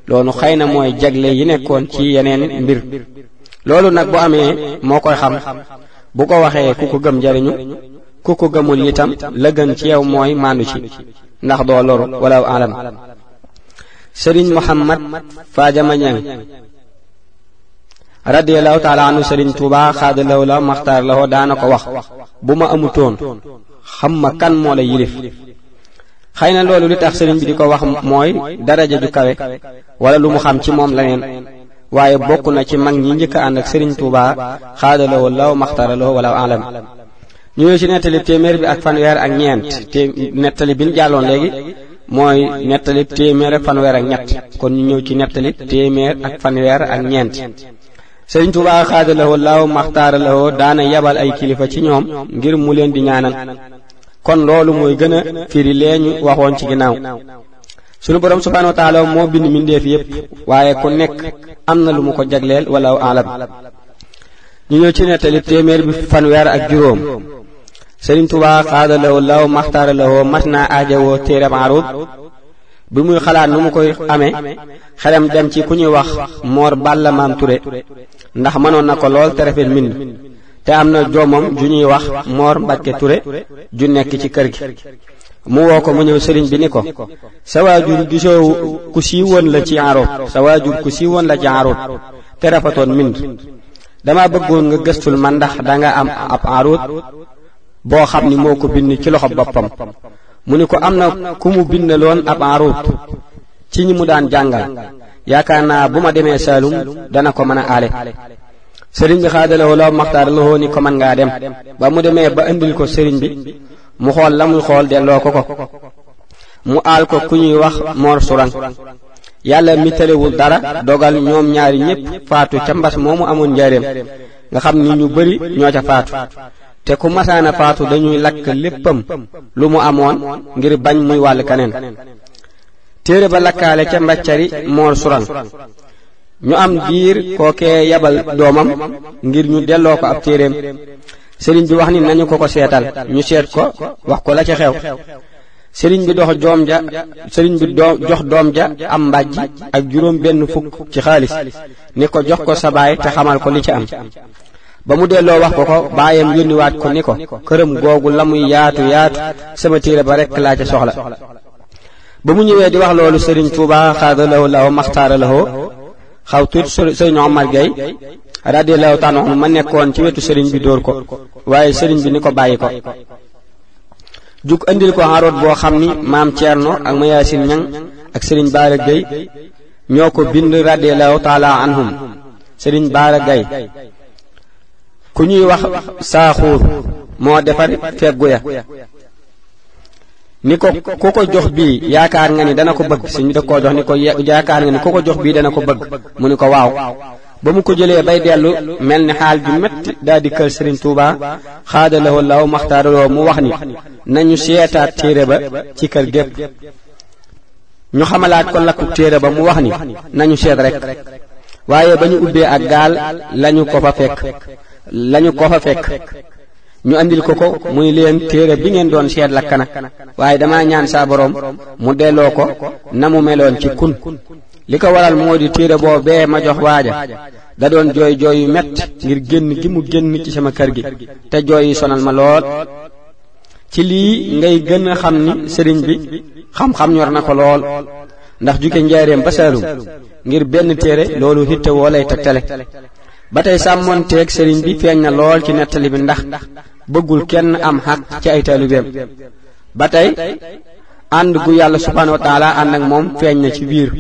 Speaker 1: loolu xëy na mooy jagle yi nekkoon ci yeneen mbir loolu nag bu amee moo koy xam bu ko waxee ku ko gëm njariñu ku ko gëmul itam la gën ci yow mooy maandu ci ndax doo loru wala alam sëriñ Muhammad Fadiama Ñang radiyallahu taala anhu sëriñ Tuuba xaadalaw la maxtaar la daana ko wax bu ma amutoon xam ma kan moo la yilif xëy na loolu li tax sëriñ bi di ko wax mooy daraja ju kawe wala lu mu xam ci moom leneen waaye bokk na ci mag ñi njëkk a ànd ak sëriñ Tuuba xaadalaw la maxtaar la wala alam ñu ñëw ci nettali téeméer bi ak fanweer ak ñeent te nettali bi ñu jàlloon léegi mooy nettali téeméer ak fanweer ak ñett kon ñu ñëw ci nettali téeméer ak fanweer ak ñeent sëriñ Tuubaa xaadalawoo laaw maxtaaralawoo daana yabal ay kilifa ci ñoom ngir mu leen di ñaanal kon loolu mooy gën a firi lee ñu waxoon ci ginnaaw sunu borom subhaanahu wa taala moo bind mbindeef yépp waaye ku nekk am na lu mu ko jagleel wala alam ñu ñëw ci nettali téeméer bi fanweer ak juróom sëriñ Tuubaa xaadalawoo laaw maxtaaralawoo mas naa aajawoo téere Aruud bi muy xalaat nu mu koy amee xelam dem ci ku ñuy wax Moor Balla Maam Ture ndax mënoon na ko lool te rafet mbind te am na doomam ju ñuy wax Moor Mbàkke Ture ju nekk ci kër gi mu woo ko mu ñëw sëriñ bi ni ko sa waajur gisoo ku siiwoon la ci Aruud sa waajur ku siiwoon la ci Aruud te rafetoon mbind dama bëggoon nga gëstul ma ndax danga am ab Aruud boo xam ni moo ko bind ci loxo boppam mu ni ko am na ku mu bindaloon ab Aruud ci ñi mu daan jàngal yaakaar naa bu ma demee Saalum dana ko mën a aale sëriñ bi xaadalawoo law maxtaar lawoo ni ko mën ngaa dem ba mu demee ba indil ko sëriñ bi mu xool la muy xool delloo ko mu aal ko ku ñuy wax Mor Surang yàlla mi tëlewul dara dogal ñoom ñaari ñépp faatu ca mbas moomu amoon njaareem nga xam ni ñu bari ñoo ca faatu te ku masaana faatu dañuy lakk léppam lu mu amoon ngir bañ muy wàll kaneen téere ba lakkaale ca mbaccari Mor Surang ñu am diir kookee yabal doomam ngir ñu delloo ko ab téereem sëriñ bi wax ni nañu ko seetal ñu seet ko wax ko la ca xew sëriñ bi jox doom ja am mbàjj ak juróom benn fukk ci xaalis ni ko jox ko sa baay te xamal ko li ci am ba mu delloo wax ko baayam yónniwaat ko ni ko këram googu la muy yaatu sama téere ba rekk laa ca soxla ba mu ñëwee di wax loolu sëriñ Tuubaa xaadalawoo law maxtaaralawoo xaw tuut sëriñ Omar Gay radiyallahu ta'ala anhu ma nekkoon ci wetu sëriñ bi dóor ko waaye sëriñ bi ni ko bàyyi ko jug andil ko Aruud boo xam ni maam Ceerno ak Mayaasin Ñang ak sëriñ Baara Gay ñoo ko bind radiyallahu ta'ala anhum sëriñ Baara Gay ku ñuy wax Saaxuur moo defar feggu ya ni ko ku ko jox bii yaakaar nga ni dana ko bëgg sëñ bi da koo jox ni ko yaakaar nga ni ku ko jox bii dana ko bëgg mu ni ko waaw ba mu ko jëlee bay dellu mel ni xaal ju metti daal di kër sëriñ Tuubaa xaadalawoo law maxtaaraloo mu wax ni nañu seetaat téere ba ci kër gépp ñu xamalaat ko lakku téere ba mu wax ni nañu seet rek waaye ba ñu ubbee ak gaal lañu ko fa fekk ñu andil ko muy leen téere bi ngeen doon seet lakk na waaye dama ñaan saa boroom mu delloo ko na mu meloon ci kun li ko waral moo di téere boobee ma jox waaja da doon jooy yu metti ngir génn gi mu génn ci sama kër gi te jooy yi sonal ma lool ci lii ngay gën a xam ni sëriñ bi xam-xam ñor na ko lool ndax juge njaareem ba Saalum ngir benn téere loolu hitte woo lay tegtale ba tey sàmmoonteeg sëriñ bi feeñ na lool ci nettali bi ndax bëggul kenn am xaq ci ay taalibeem ba tey ànd gu yàlla subhaanahu wa taala ànd ak moom feeñ na ci biir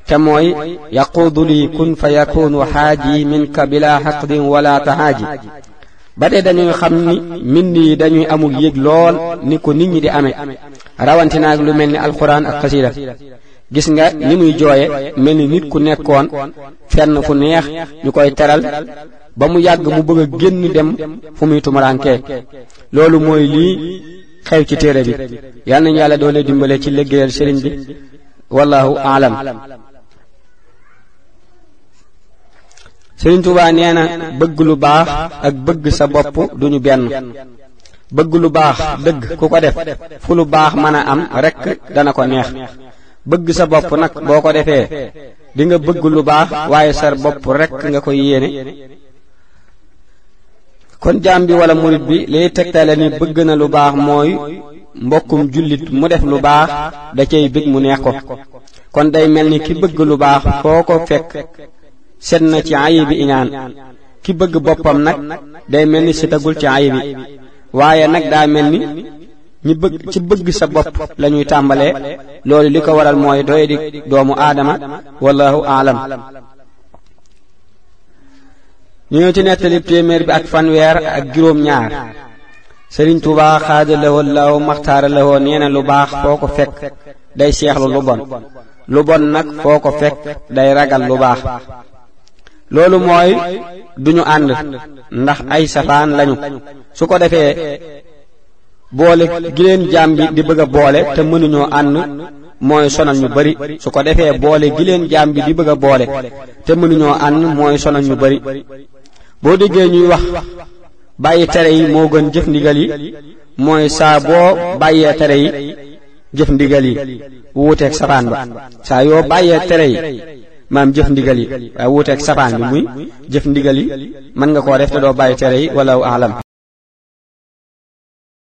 Speaker 1: te mooy yaquudu li kun fa yakunu xaaji minka bila xaqdin wala tahaaji ba tey dañuy xam ni mbind yi dañuy amul yëg lool ni ko nit ñi di amee rawantinaag lu mel ni alquran ak xasida gis nga ni muy jooye mel ni nit ku nekkoon fenn fu neex ñu koy teral ba mu yàgg mu bëgg a génn dem fu muy tumurankee loolu mooy lii xew ci téere bi yal nañu yàlla doole dimbale ci liggéeyal sëriñ bi wallahu aalam Sëriñ Tuubaa nee na bëgg lu baax ak bëgg sa bopp duñu benn. bëgg lu baax dëgg ku ko def fu lu baax mën a am rekk dana ko neex. bëgg sa bopp nag boo ko defee di nga bëgg lu baax waaye sa bopp rekk nga koy yéene. kon jaam bi wala murit bi liy tegtale ni bëgg na lu baax mooy mbokkum jullit mu def lu baax da cay bëgg mu neex ko. kon day mel ni ki bëgg lu baax foo ko fekk set na ci ayibi iñaan. ki bëgg boppam nag day mel ni setagul ci ayibi, waaye nag daa mel ni ñi bëgg ci bëgg sa bopp lañuy tàmbalee. loolu li ko waral mooy doy di doomu aadama wallahu aalam. ñu ñëw ci nettali téeméer bi ak fanweer ak juróom ñaar. Sëriñ Tuubaa xaada lahoo law maxtaara lahoo nee na lu baax foo ko fekk day seexlu lu bon, lu bon nag foo ko fekk day ragal lu baax. loolu mooy duñu ànd ndax ay safaan lañu. su ko defee boole gi leen jaam bi di bëgg a boole te mënuñoo ànd mooy sonal ñu bari. su ko defee boole gi leen jaam bi di bëgg a boole te mënuñoo ànd mooy sonal ñu bari. boo déggee ñuy wax bàyyi tere yi moo gën jëf ndigal yi, mooy saa boo bàyyee tere yi jëf ndigal yi wuuteeg safaan ba. saa yoo bàyyee tere yi maam jëf ndigal yi waaye wuuteeg safaan bi muy jëf ndigal yi mën nga koo def te doo bàyyi tere yi wala alam.